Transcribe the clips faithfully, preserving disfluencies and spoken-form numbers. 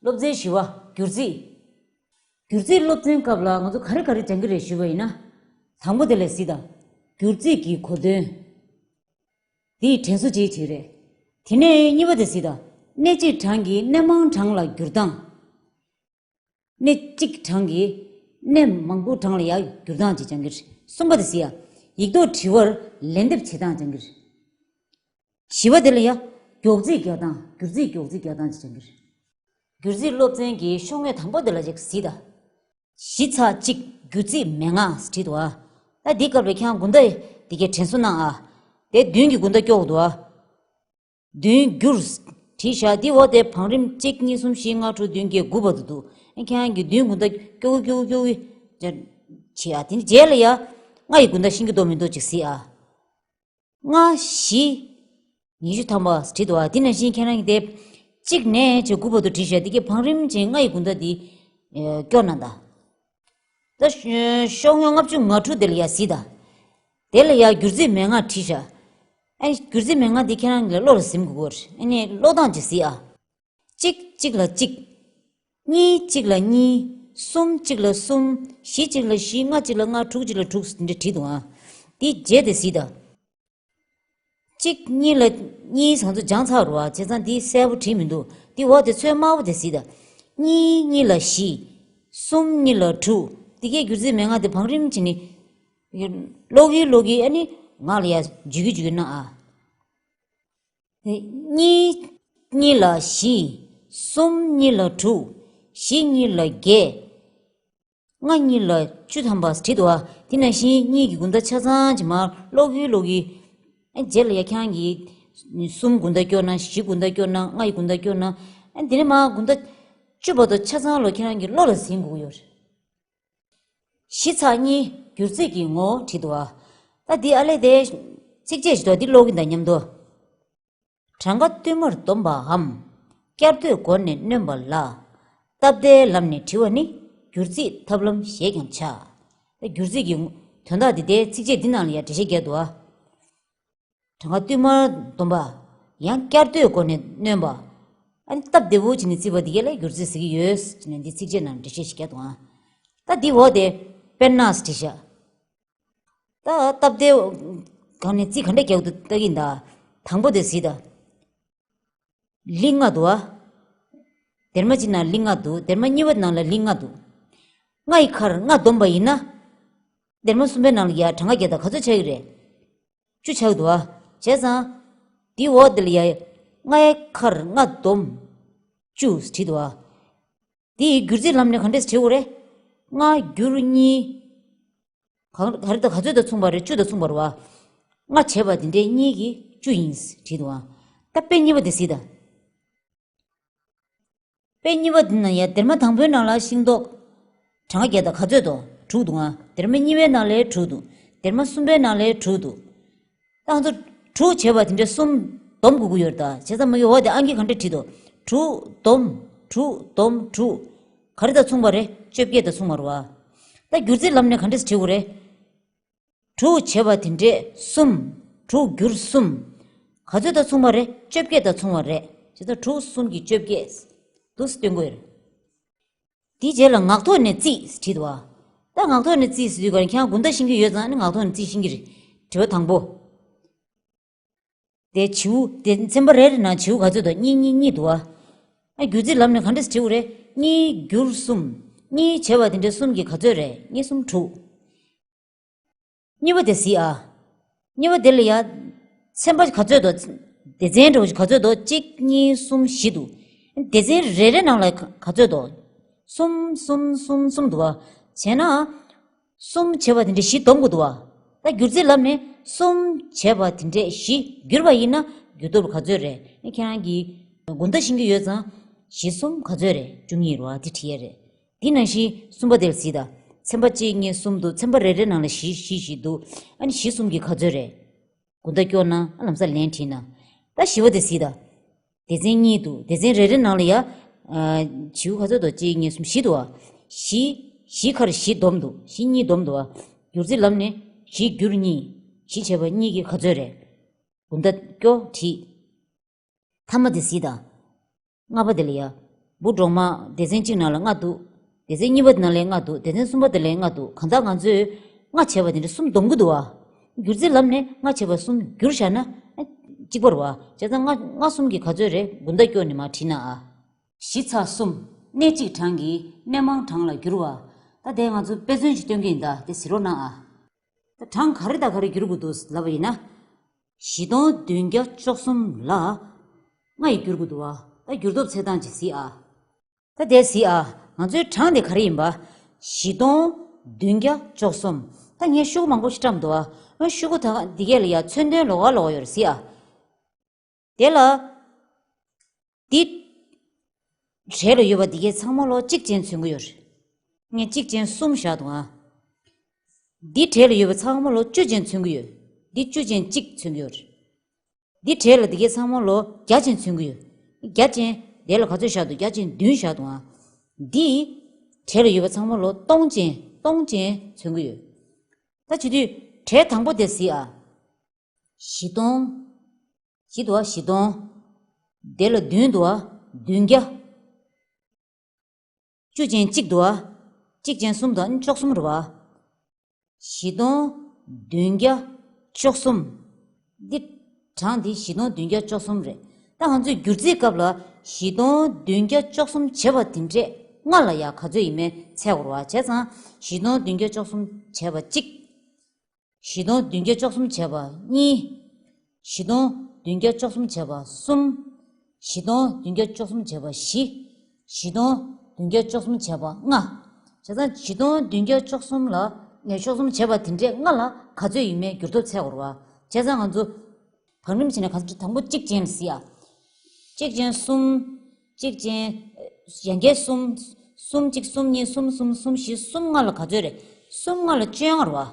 སློབ་ཚན་བཞི་པ། སྒྱུར་རྩིས། སྒྱུར་རྩིས་སློབ་ཚན་སྐབས་ལ་ང་ཚོ་ག་རེ་ག་རེ་སྦྱང་གི་རེད་ཞུས་པ་ཡིན་ན། དང་པོ་དེ་ལ་གཟིགས་དང་། སྒྱུར་རྩིས་ཀྱི་གོ་དོན། དེའི་དྲན་གསོ་བྱེད་ཀྱི་རེད། དེ་ནས་གཉིས་པ་དེ་གཟིགས་དང་། གནས་གཅིག་གྲངས་ཀྱིས་གནས་མང་གྲངས་ལ་བསྒྱུར་སྟངས། གནས་གཅིག་གྲངས་ཀྱིས་གནས་མང་པོ་གྲངས་ལ་ཡར་བསྒྱུར་སྟངས་ཅིག་སྦྱང་གི་རེད། གསུམ་པ་དེ་གཟིགས་ཡ། ཡིག་ཐོག་དྲི་བར་ལན་འདེབས་བྱེད་སྟངས་སྦྱང་གི་རེད། བཞི་པ་དེ་ལ་ཡ། མགྱོགས་རྩིས་རྒྱག་སྟངས། སྒྱུར་རྩིས་མགྱོགས་རྩིས་རྒྱག་སྟངས་ཅིག་སྦྱང་གི་རེད། སྒྱུར་རྩིས་སློབ་ཚན་གྱི་ཤོག་ངོས་དང་པོ་དེ་ལ་ཅིག་གཟིགས་དང་། བཞི་ཚེག་གཅིག་སྒྱུར་རྩིས་མན་ངག་བྲིས་འདུག་ཨ། ད་འདི་སྐབས་ལ་ཁྱེད་རང་དགུང་ཟླ་འདི་གའི་དྲན་གསོ་གནང་ཨ། དེ་བདུན་གྱི་དགུང་ཟླ་སྐྱོ་འདུག་ཨ། བདུན་བསྒྱུར། བྲིས་བཞག་འདི་འོག་དེ་བང་རིམ་གཅིག་གཉིས་གསུམ་བཞི་ལྔ་དྲུག་བདུན་བརྒྱད་དགུ་བར་དུ་འདུག་ཨ། ཁྱེད་རང་གི་བདུན་དགུང་ཟླ་སྐྱོ་སྐྱོ་སྐྱོ་བྱེད་ཨ། དེ་ནི་རྗེས་ལ་ཡ། ལྔ་ཡི་དགུང་ཟླ་ཤེས་ཀྱི་འདུག་མི་འདུག་ཅིག་གཟིགས་ཨ། ལྔ་བཞི། ཉི་ཤུ་ཐམ་པ་བྲིས་འདུག་བ། དེ་ནང་བཞིན་ཁྱེད་རང་གིས་དེ། གཅིག་ནས་བྱས་དགུ་བར་དུ་བྲིས་བཞག་འདི་གའི་བང་རིམ་ཅན་ལྔ་ཡི་དགུང་ཟླ་འདི། སྐྱོ་གནང་དང་། ད་ཤོག་ངོས་ལྔ་བཅུ་ང་དྲུག་དེ་ལ་ཡ་གཟིགས་དང་། དེ་ལ་ཡ་སྒྱུར་རྩིས་མན་ངག་བྲིས་བཞག་ཨ། སྒྱུར་རྩིས་མན་ངག་འདི་ཁྱེད་རང་གིས་བློ་ལ་ཟིན་དགོས་ཀྱི་རེད། ཨ་ནི་ཀློག་སྟངས་ཅིག་གཟིགས་ཨ། གཅིག་གཅིག་ལ་གཅིག་གཉིས་གཅིག་ལ་གཉིས། གསུམ་གཅིག་ལ་གསུམ། བཞི་གཅིག་ལ་བཞི། ལྔ་གཅིག་ལ་ལྔ། དྲུག་གཅིག་ལ་དྲུག་འདི་འདྲ་བྲིས་འདུག་ཨ། འདི་རྗེས་དེ་གཟིགས་དང་། གཅིག་གཉིས་ལ་གཉིས་ཚང་ཚོ་སྦྱངས་ཚར་རོ་ཨ། བྱས་ཙང་འདི་གསལ་པོ་བྲིས་མི་འདུག་འདི་འོག་དེ་ཚོན་དམར་པོ་དེ་གཟིགས་དང་། གཉིས་གཉིས་ལ་བཞི། གསུམ་གཉིས་ལ་དྲུག་འདི་གའི་སྒྱུར་རྩིས་མན་ངག་དེ་བང་རིམ་ཅིག་ནི། ཀློག་གིན་ཀློག་གིན་ཨ་ནི་ངག་ལ་ཡ་འཇུ་གི་འཇུ་གི་གནང་ཨ། གཉིས་གཉིས་ལ་བཞི། གསུམ་གཉིས་ལ་དྲུག་བཞི་གཉིས་ལ་བརྒྱད། ལྔ་གཉིས་ལ་བཅུ་ཐམ་པ་བྲིས་འདུག་བ། དེ་ནང་བཞིན་གཉིས་ཀྱི་དགུང་ཟླ་ཆ་ཚང་གཅིག་མར་ཀློག་གིན་ཀློག་གིན། ཨ། རྗེས་ལ་ཡ་ཁྱེད་རང་གིས་གསུམ་དགུང་ཟླ་སྐྱོ་ན། བཞི་དགུང་ཟླ་སྐྱོ་ན། ལྔ་ཡི་དགུང་ཟླ་སྐྱོ་ན། ཨ། དེ་ནས་མར་དགུང་ཟླ་བཅུ་བར་དུ་ཆ་ཚང་ལོ་ཁྱེད་རང་གིས་བློ་ལ་ཟིན་དགོས་ཀྱི་ཡོད་རེད། བཞི་ཚེག་གཉིས་སྒྱུར་རྩིས་ཀྱི་ངོ་བོ་བྲིས་འདུག་བ། ད་འདི་ཨ་ལས་དེ། ཚིགས་བཅད་ཞིག་འདུག་འདི་ཀློག་གིན་དང་མཉམ་དུ། གྲངས་ཀ་བསྟུད་མར་བསྡོམས་པའམ། བསྐྱར་ཟློས་སྒོ་ནས་སྣོན་པ་ལ། སྟབས་བདེའི་ལམ་ནས་བྲི་བ་ནི་སྒྱུར་རྩིས་ཐབས་ལམ་ཞེས་ཀྱང་བྱ། སྒྱུར་རྩིས་ཀྱི་དོན་དག་འདི་དེ་ཚིགས་བཅད་འདི་ནང་ལ་ཡང་འགྲེལ་བཤད་རྒྱག་འདུག་བ། གྲངས་ཀ་བསྟུད་མར་བསྡོམས་པ། ཡང་བསྐྱར་ཟློས་སྒོ་ནས་སྣོན་པ། ཨ་ནི་སྟབས་བདེ་བོ་བྱས་ནས་བརྩིས་པ་འདི་ག་ལ་སྒྱུར་རྩིས་ཟེར་གྱི་ཡོད་ཟེར་ནས་འདི་ཚིགས་བཅད་ནང་འགྲེལ་བཤད་ཞིག་རྒྱག་འདུག་ཨ། ད་འདི་འོག་དེ། དཔེར་ན་བྲིས་བཞག་ད་སྟབས་བདེ་གང་ནས་རྩིས་ག་འདྲ་རྒྱག་འདུག་ལྟ་གིན་ད། དང་པོ་དེ་གཟིགས་དང་། ལི་ལྔ་འདུག་ཨ། སྡེར་མ་གཅིག་ནང་ལི་ལྔ་འདུག་སྡེར་མ་གཉིས་པ་ནང་ལ་ལི་ལྔ་འདུག་ལྔ་ཡི་ཁར་ལྔ་བསྡོམས་པ་ཡིན་ན། སྡེར་མ་གསུམ་པའི་ནང་ལ་ཡ་གྲངས་ཀ་བརྒྱད་དང་ག་ཚོད་ཆགས་ཀྱི་རེད། བཅུ་ཆགས་འདུག་བ། བྱས་ཙང་། འདིའི་འོག་འདི་ལ་ཡ། ལྔའི་ཁར་ལྔ་བསྡོམས། བཅུ་བྲིས་འདུག་བ། འདི་ཡི་སྒྱུར་རྩིས་ལམ་ནས་ག་འདྲས་བྲིས་དགོས་རེད། ལྔ་བསྒྱུར་གཉིས། ག་ག་རེ་དང་ག་ཚོད་དང་མཚུངས་པ་རེད། བཅུ་དང་མཚུངས་པ་རེད་བ། ལྔ་བྱས་པ་འདི་འདྲའི་གཉིས་ཀྱི་བཅུ་ཡིན་བྲིས་འདུག་བ། ད་དཔེ་གཉིས་པ་འདི་གཟིགས་དང་། དཔེ་གཉིས་པ་འདི་ན་ཡ་སྡེར་མ་དང་པོའི་ནང་ལ་ཤིང་ཏོག་གྲངས་ཀ་བརྒྱད་དང་ག་ཚོད་དོ། དྲུག་འདུག་ཨ། སྡེར་མ་གཉིས་པའི་ནང་ལའི་དྲུག་འདུག་སྡེར་མ་གསུམ་པའི་ནང་ལའི་དྲུག་འདུག་ད་ང་ཚོ་དྲུག་བྱས་པ་དེ་འདྲའི་གསུམ་བསྡོམས་དགོས་ཀྱི་ཡོད་རེད་ད། བྱས་ཙང་མ་གི་འོག་དེ་ཨང་ཀི་ག་འདྲ་བྲིས་འདུག་དྲུག་བསྡོམས། དྲུག་བསྡོམས་དྲུག་ག་རེ་དང་མཚུངས་པ་རེད། བཅོ་བརྒྱད་དང་མཚུངས་པ་རེད་བ། ད་སྒྱུར་རྩིས་ལམ་ནས་ག་འདྲས་བྲིས་དགོས་རེད། དྲུག་བྱས་པ་དེ་འདྲས་གསུམ། དྲུག་བསྒྱུར་གསུམ། ག་ཚོད་དང་མཚུངས་པ་རེད། བཅོ་བརྒྱད་དང་མཚུངས་པ་རེད། བྱས་ཙང་དྲུག་གསུམ་གྱི་བཅོ་བརྒྱད། འདུག་སེ་སྟོན་དགོས་རེད། དེའི་རྗེས་ལ་ངག་ཐོག་ནས་རྩིས་བྲིས་འདུག་བ། ད་ངག་ཐོག་ནས་རྩིས་ཟེར་དུས་ག་རེ་ཁྱེད་རང་དགུང་ཟླ་ཤེས་ཀྱི་ཡོད་ཙང་ནི་ངག་ཐོག་ནས་རྩིས་ཤེས་ཀྱི་རེད། དྲི་བ་དང་པོ། དེ་བྱིའུ་དེ་ཚན་པ་རེ་རེ་ནང་བྱིའུ་ག་ཚོད་འདུག་གཉིས་གཉིས་གཉིས་འདུག་བ། ཨ། སྒྱུར་རྩིས་ལམ་ནས་ག་འདྲས་བྲིས་དགོས་རེད། གཉིས་བསྒྱུར་གསུམ། གཉིས་བྱས་པ་དེ་འདྲའི་གསུམ་གྱིས་ག་ཚོད་རེད། གཉིས་གསུམ་དྲུག་གཉིས་པ་དེ་གཟིགས་ཨ། གཉིས་པ་དེ་ལ་ཡ། ཚན་པ་ག་ཚོད་འདུག་སྡེ་ཚན་འདྲ་བོ་ཞིག་ག་ཚོད་འདུག་གཅིག་གཉིས་གསུམ་བཞི་འདུག་སྡེ་ཚན་རེ་རེ་ནང་ལ་ག་ག་ཚོད་འདུག་གསུམ་གསུམ་གསུམ་གསུམ་འདུག་བ། བྱས་ན། གསུམ་བྱས་པ་དེ་འདྲས་བཞི་བསྡོམ་དགོས་འདུག་བ། ད་སྒྱུར་རྩིས་ལམ་ནས་གསུམ་བྱས་པ་དེ་འདྲས་བཞི་བསྒྱུར་བ་ཡིན་ན་སྒྱུར་ཐོབ་ག་ཚོད་རེད། ཁྱེད་རང་གིས་དགུང་ཟླ་ཤེས་ཀྱི་ཡོད་ཙང་། བཞི་གསུམ་ག་ཚོད་རེད། བཅུ་གཉིས་རེད་བ། དེ་བྲིས་ཡས་རེད། དེ་ནང་བཞིན་གསུམ་པ་དེར་གཟིགས་དང་། ཚན་པ་གཅིག་གཉིས་གསུམ་འདུག་ཚན་པ་རེ་རེ་ནང་ལ་བཞི་བཞི་བཞི་འདུག་ཨ་ནི་བཞི་གསུམ་གྱིས་ག་ཚོད་རེད། དགུང་ཟླ་སྐྱོ་ན་ཨ་ལམ་སང་ལན་བྲིས་ན། ད་བཞི་པ་དེ་གཟིགས་དང་། སྡེ་ཚན་གཉིས་འདུག་སྡེ་ཚན་རེ་རེ་ནང་ལ་ཡ། ཨ། བྱིའུ་ག་ཚོད་འདུག་གཅིག་གཉིས་གསུམ་བཞི་འདུག་བ། བཞི། བཞི་ཁར་བཞི་བསྡོམས་འདུག་བཞི་གཉིས་བསྡོམས་འདུག་བ། སྒྱུར་རྩིས་ལམ་ནས་བཞི་བསྒྱུར་གཉིས། བཞི་བྱས་པ་གཉིས་ཀྱིས་ག་ཚོད་རེད། དགུང་ཟླ་སྐྱོ་བྲིས། ཐ་མ་དེ་གཟིགས་དང་། ལྔ་པ་དེ་ལ་ཡ། འབུ་སྒྲོག་མ་སྡེ་ཚན་གཅིག་ནང་ལ་ལྔ་འདུག་སྡེ་ཚན་གཉིས་པ་ནང་ལ་ལྔ་འདུག་སྡེ་ཚན་གསུམ་པ་དེ་ལ་ལྔ་འདུག་གང་ལྟར་ང་ཚོས་ལྔ་བྱས་པ་དེ་འདྲ་གསུམ་བསྡོམས་ཀྱི་འདུག་བ། སྒྱུ་རྩལ་ལམ་ནས་ལྔ་བྱས་པ་གསུམ་བསྒྱུར་བཞག་ན་གཅིག་པ་རེད་བ། བྱས་ཙང་ལྔ་ལྔ་གསུམ་གྱི་ག་ཚོད་རེད་དགུན་ཟླ་སྐྱོ་ནས་མར་བྲིས་ན་ཨ། བཞི་ཚེག་གསུམ། གནས་གཅིག་གྲངས་ཀྱི་གནས་མང་གྲངས་ལ་བསྒྱུར་བ། ད་དེ་ང་ཚོ་དཔེ་མཚོན་ཞིག་སྟོན་གྱི་ཡིན་ད་དེ་གཟིགས་རོགས་གནང་ཨ། ད་གྲངས་ག་རེ་དང་ག་རེ་བསྒྱུར་དགོས་འདུག་ལབ་པ་ཡིན་ན། བཞི་སྟོང་བདུན་བརྒྱ་བཅུ་གསུམ་ལ་ལྔ་ཡིས་བསྒྱུར་དགོས་འདུག་བ། ད་བསྒྱུར་ཐབས་འཚོལ་སྟངས་ཅིག་གཟིགས་ཨ། ད་དེ་གཟིགས་ཨ། ང་ཚོའི་གྲངས་དེ་ག་རེ་ཡིན་པ། བཞི་སྟོང་བདུན་བརྒྱ་བཅུ་གསུམ། ད་ངས་ཤོག་གུ་མང་པོ་ཞིག་བཀྲམ་འདུག་ཨ། ཤོག་གུ་ད་འདི་གས་ལ་ཡ་མཚོན་དོན་ལོགས་ཀ་ལོགས་ཀ་ཡོད་རེད་གཟིགས་ཨ། དེ་ལ། འདི། གྲས་ལ་ཡོད་པ་འདི་གས་ཚང་མ་ལོ་གཅིག་ཅན་མཚོན་གྱི་ཡོད་རེད། ངས་གཅིག་ཅན་གསུམ་བཞག་འདུག་ཨ། འདི་གྲས་ལ་ཡོད་པ་ཚང་མ་ལོ་བཅུ་ཅན་མཚོན་གྱི་ཡོད། འདི་བཅུ་ཅན་གཅིག་མཚོན་གྱི་ཡོད་རེད། འདི་གྲས་ལ་འདི་གས་ཚང་མ་ལོ་བརྒྱ་ཅན་མཚོན་གྱི་ཡོད། བརྒྱ་ཅན་དེ་ལ་ག་ཚོད་བཞག་འདུག་བརྒྱ་ཅན་བདུན་བཞག་འདུག་ཨ། འདི། གྲས་ལ་ཡོད་པ་ཚང་མ་ལོ་སྟོང་ཅན་སྟོང་ཅན་མཚོན་གྱི་ཡོད། ད་བྱེད་དུས་གྲས་དང་པོ་དེ་གཟིགས་ཨ། བཞི་སྟོང་། བཞི་འདུག་བ་བཞི་སྟོང་། དེ་ལ་བདུན་འདུག་བ་བདུན་བརྒྱ། བཅུ་ཅན་གཅིག་འདུག་བ། གཅིག་ཅན་གསུམ་དང་བཅུ་གསུམ་རེད་བ། བཞི་སྟོང་བདུན་བརྒྱ་བཅུ་གསུམ། འདི་གྲངས་འདི་བཞི་སྟོང་བདུན་བརྒྱ་བཅུ་གསུམ་རེད། ད་ང་ཚོས་སྒྱུར་རྩིས་སྐབས་ལ་བཞི་སྟོང་བདུན་བརྒྱ་བཅུ་གསུམ་བྱས་པ་དེ་འདྲས་ལྔ་ལ་ཡ་ག་ཚོད་ཡིན་མིན་ཚད་དགོས་རེད་བ། བྱས་ཙང་བཞི་སྟོང་བདུན་བརྒྱ་བཅུ་གསུམ་བྱས་པ་གཅིག་བཞི་སྟོང་བདུན་བརྒྱ་བཅུ་གསུམ་བྱས་པ་གཉིས། བཞི་སྟོང་བདུན་བརྒྱ་བཅུ་གསུམ་བྱས་པ་གསུམ། བཞི་སྟོང་བདུན་བརྒྱ་བཅུ་གསུམ་བྱས་པ་བཞི། བཞི་སྟོང་བདུན་བརྒྱ་བཅུ་གསུམ་བྱས་པ་ལྔ། བྱས་ཙང་བཞི་སྟོང་བདུན་བརྒྱ་བཅུ་གསུམ་ལ་ངས་བཅུ་གསུམ་བྱས་པ་དེ་འདྲས་ལྔ་ལ་ག་ཚོད་ཡིན་མིན་བསྒྱུར་ཐབས་འཚོལ་དགོས་རེད་བ། བྱས་ཙང་ང་ཚོ། བང་རིམ་བྱས་ནས་ག་ཚོད་དང་པོ་གཅིག་ཅན་ལ་གཟིགས་ཨ། གཅིག་ཅན་གསུམ། གཅིག་ཅན། ཡང་བསྐྱར་གསུམ། གསུམ་གཅིག་གསུམ་གཉིས་གསུམ་གསུམ་གསུམ་བཞི་གསུམ་ལྔ་ལ་ག་ཚོད་རེད། གསུམ་ལྔ་ལ་བཅོ་ལྔ་རེད་བ།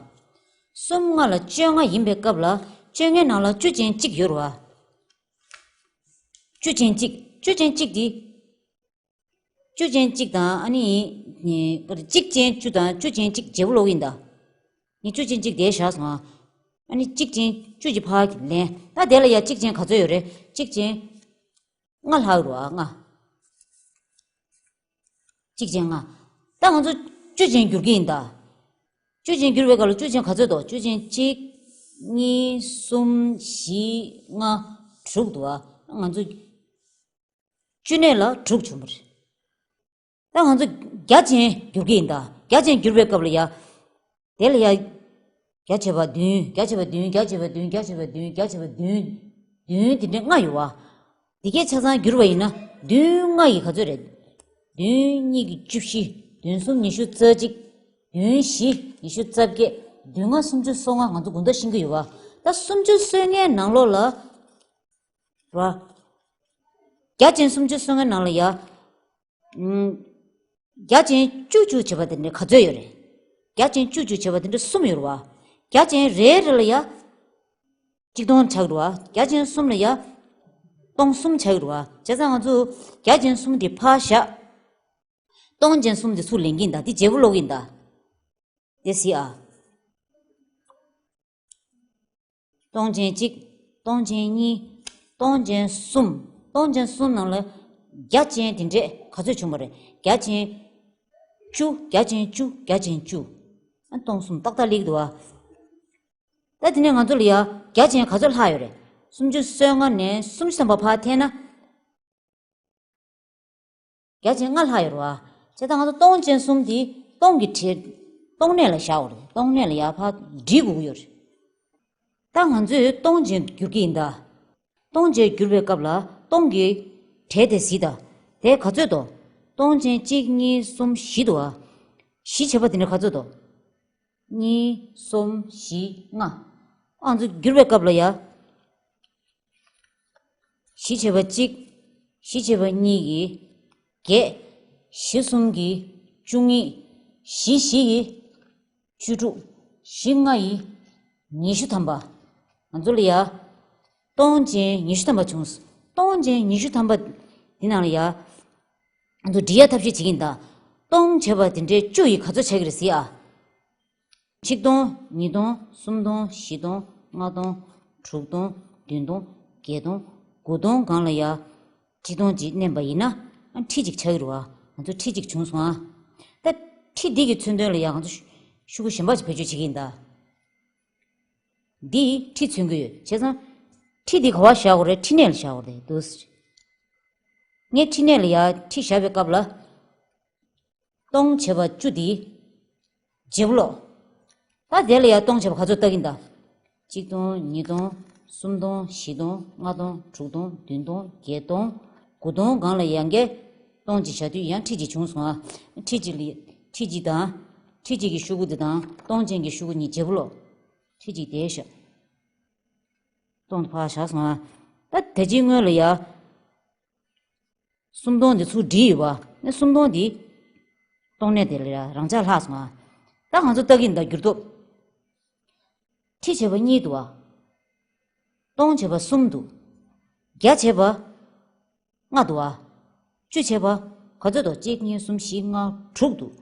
གསུམ་ལྔ་ལ་བཅོ་ལྔ་ཡིན་པའི་སྐབས་ལ་བཅོ་ལྔའི་ནང་ལ་བཅུ་ཅན་གཅིག་ཡོད་རེད་བ། བཅུ་ཅན་གཅིག་བཅུ་ཅན་གཅིག་དེ། བཅུ་ཅན་གཅིག་དང་ཨ་ནི། གཅིག་ཅན་བཅུ་དང་བཅུ་ཅན་གཅིག་བརྗེ་པོ་ལོག་ཡིན་ད། ངས་བཅུ་ཅན་གཅིག་དེ་བཞག་སོང་ཨ། ཨ་ནི་གཅིག་ཅན་བཅུ་གྱི་ཕར་ལེན། ད་དེ་ལ་ཡ་གཅིག་ཅན་ག་ཚོད་ཡོད་རེད། གཅིག་ཅན། ལྔ་ལྷག་རུ་ཨ་ལྔ། གཅིག་ཅན་ལྔ། ད་ང་ཚོ་བཅུ་ཅན་བསྒྱུར་གྱི་ཡིན་ད། བཅུ་ཅན་བསྒྱུར་བའི་སྐབས་ལ་བཅུ་ཅན་ག་ཚོད་འདུག་བཅུ་ཅན་གཅིག་གཉིས། གསུམ། བཞི། ལྔ། དྲུག་འདུག་ཨ། ང་ཚོ་བཅུ་གནས་ལ་དྲུག་བྱུང་བ་རེད། ད་ང་ཚོ་བརྒྱ་ཅན་བསྒྱུར་གྱི་ཡིན་ད། བརྒྱ་ཅན་བསྒྱུར་བའི་སྐབས་ལ་ཡ། དེ་ལ་ཡ། བརྒྱ་བྱས་པ་བདུན། བརྒྱ་བྱས་པ་བདུན། བརྒྱ་བྱས་པ་བདུན། བརྒྱ་བྱས་པ་བདུན། བདུན་དེ་འདྲ་ལྔ་ཡོད་བ། དེ་གས་ཆ་ཚང་བསྒྱུར་བ་ཡིན་ན། བདུན་ལྔ་ཡི་ག་ཚོད་རེད། བདུན་གཉིས་ཀྱི་བཅུ་བཞི། བདུན་གསུམ་ཉི་ཤུ་རྩ་གཅིག་བདུན་བཞི་ཉི་ཤུ་རྩ་བརྒྱད། བདུན་ལྔ་སུམ་ཅུ་སོ་ལྔ། ང་ཚོ་དགུན་ཟླ་ཤེས་ཀྱི་ཡོད་བ། ད་སུམ་ཅུ་སོ་ལྔའི་ནང་ལོགས་ལ། རེད་བ། བརྒྱ་ཅན་སུམ་ཅུ་སོ་ལྔའི་ནང་ལ་ཡ། ཨུམ། བརྒྱ་ཅན་བཅུ་བཅུ་བྱས་པ་དེ་འདྲ་ག་ཚོད་ཡོད་རེད། བརྒྱ་ཅན་བཅུ་བཅུ་བྱས་པ་དེ་འདྲ་གསུམ་ཡོད་རེད་བ། བརྒྱ་ཅན་རེ་རེ་ལ་ཡ། གཅིག་སྟོང་ཆགས་རེད་བ། བརྒྱ་ཅན་གསུམ་ལ་ཡ། སྟོང་གསུམ་ཆགས་རེད་བ། བྱས་ཙང་ང་ཚོ་བརྒྱ་ཅན་གསུམ་དེ་ཕར་བཞག་སྟོང་ཅན་གསུམ་དེ་ཚུར་ལེན་གྱི་ཡིན་ད། དེ་བརྗེ་པོ་ལོག་གི་ཡིན་ད། དེ་གཟིགས་ཨ། སྟོང་ཅན་གཅིག་སྟོང་ཅན་གཉིས། སྟོང་ཅན་གསུམ། སྟོང་ཅན་གསུམ་ནང་ལ་བརྒྱ་ཅན་དེ་འདྲས་ག་ཚོད་བྱུང་བ་རེད། བརྒྱ་ཅན་བཅུ། བརྒྱ་ཅན་བཅུ། བརྒྱ་ཅན་བཅུ། ཨ། སྟོང་གསུམ་ཏག་ཏག་སླེབས་འདུག་བ། ད་དེ་ནས་ང་ཚོ་ལ་ཡ་བརྒྱ་ཅན་ག་ཚོད་ལྷག་ཡོད་རེད། སུམ་ཅུ་སོ་ལྔ་ནས་སུམ་ཅུ་ཐམ་པ་ཕར་འཐེན་ན། བརྒྱ་ཅན་ལྔ་ལྷག་ཡོད་རེད་བ། བྱས་ཙང་ང་ཚོ་སྟོང་ཅན་གསུམ་དེ་སྟོང་གི་གྲས། སྟོང་གནས་ལ་བཞག་དགོས་རེད། སྟོང་གནས་ལ་ཡར་ཕར་སྒྲིལ་དགོས་ཀྱི་ཡོད་རེད། ད་ང་ཚོས་སྟོང་ཅན་བསྒྱུར་གྱི་ཡིན་ད། སྟོང་ཅན་བསྒྱུར་བའི་སྐབས་ལ་སྟོང་གི་གྲས་དེ་གཟིགས་ད། དེ་ག་ཚོད་འདུག་སྟོང་ཅན་གཅིག་གཉིས། གསུམ། བཞི་འདུག་བ། བཞི་བྱས་པ་དེ་འདྲ་ག་ཚོད་འདུག་གཉིས། གསུམ། བཞི། ལྔ། ཨ། ང་ཚོ་བསྒྱུར་བའི་སྐབས་ལ་ཡ། བཞི་བྱས་པ་གཅིག་བཞི་བྱས་པ་གཉིས་ཀྱིས་བརྒྱད། བཞི་གསུམ་གྱིས་བཅུ་གཉིས། བཞི་བཞི་ཡིས་བཅུ་དྲུག་བཞི་ལྔ་ཡིས་ཉི་ཤུ་ཐམ་པ། ང་ཚོ་ལ་ཡ། སྟོང་ཅན་ཉི་ཤུ་ཐམ་པ་བྱུང་། སྟོང་ཅན་ཉི་ཤུ་ཐམ་པ་འདི་ནང་ལ་ཡ། ང་ཚོ་སྒྲིལ་ཡ་ཐབས་ཤེས་བྱེད་ཀྱི་ཡིན་ད། སྟོང་བྱས་པ་དེ་འདྲའི་བཅུ་ཡིས་ག་ཚོད་ཆགས་ཀྱི་རེད་གཟིགས་ཨ། ཆིག་སྟོང་། ཉིས་སྟོང་། སུམ་སྟོང་། བཞི་སྟོང་། ལྔ་སྟོང་། དྲུག་སྟོང་། བདུན་སྟོང་། བརྒྱད་སྟོང་། དགུ་སྟོང་སྒང་ལ་ཡ། ཁྲི་སྟོང་གཅིག་བསྣན་པ་ཡིན་ན། ཨ་ཁྲི་གཅིག་ཆགས་ཀྱི་རེད་བ། ང་ཚོ་ཁྲི་གཅིག་བྱུང་སོང་ཨ། ད་ཁྲི་འདི་གི་མཚོན་དོན་ལ་ཡང་ང་ཚོ་ཤུ་གུ་གཞན་པ་ཞིག་བེད་སྤྱོད་བྱེད་ཀྱི་ཡིན་ད། འདི་ཁྲི་མཚོན་གྱི་ཡོད། བྱས་ཙང་ཁྲི་འདི་ག་བ་བཞག་དགོས་རེད། ཕྲི་སྣོན་ལ་བཞག་དགོས་རེད་འདུག་ངས་ཕྲི་སྣོན་ལ་ཡ་ཁྲི་བཞག་པའི་སྐབས་ལ། སྟོང་བྱས་པ་བཅུ་འདི་བརྗེ་པོ་ལོག་ད་དེ་ལ་ཡ་སྟོང་བྱས་པ་ག་ཚོད་བཏགས་ཀྱིན་ད། གཅིག་སྟོང་། ཉིས་སྟོང་། གསུམ་སྟོང་། བཞི་སྟོང་། ལྔ་སྟོང་། དྲུག་སྟོང་། བདུན་སྟོང་། བརྒྱད་སྟོང་། དགུ་སྟོང་སྒང་ལ་ཡང་བསྐྱར་སྟོང་གཅིག་བཞག་དུས་ཡང་ཁྲི་གཅིག་བྱུང་སོང་ཨ། ཁྲི་གཅིག་ལ་ཁྲི་གཅིག་དང་། ཁྲི་གཅིག་གི་ཤུ་གུ་འདི་དང་སྟོང་ཅན་གྱི་ཤུ་གུ་གཉིས་བརྗེ་པོ་ལོག་ཁྲི་གཅིག་དེ་བཞག་སྟོང་དེ་ཕར་བཞག་སོང་ཨ། ད་དེ་རྗེས་སྔོན་ལ་ཡ། སུམ་སྟོང་འདི་ཚུར་བསྒྲིགས་ཡོད་པ། ནི་སུམ་སྟོང་འདི་སྟོང་གནས་དེ་ལ་རང་འཇགས་ལྷག་སོང་ཨ། ད་ང་ཚོ་ལྟ་གི་ཡིན་ད་འགྱུར་ལྡོག་ཁྲི་བྱས་པ་གཉིས་འདུག་ཨ། སྟོང་བྱས་པ་གསུམ་འདུག་བརྒྱ་བྱས་པ་ལྔ་འདུག་ཨ། བཅུ་བྱས་པ་ག་ཚོད་འདུག་གཅིག་གཉིས། གསུམ། བཞི། ལྔ། དྲུག་འདུག་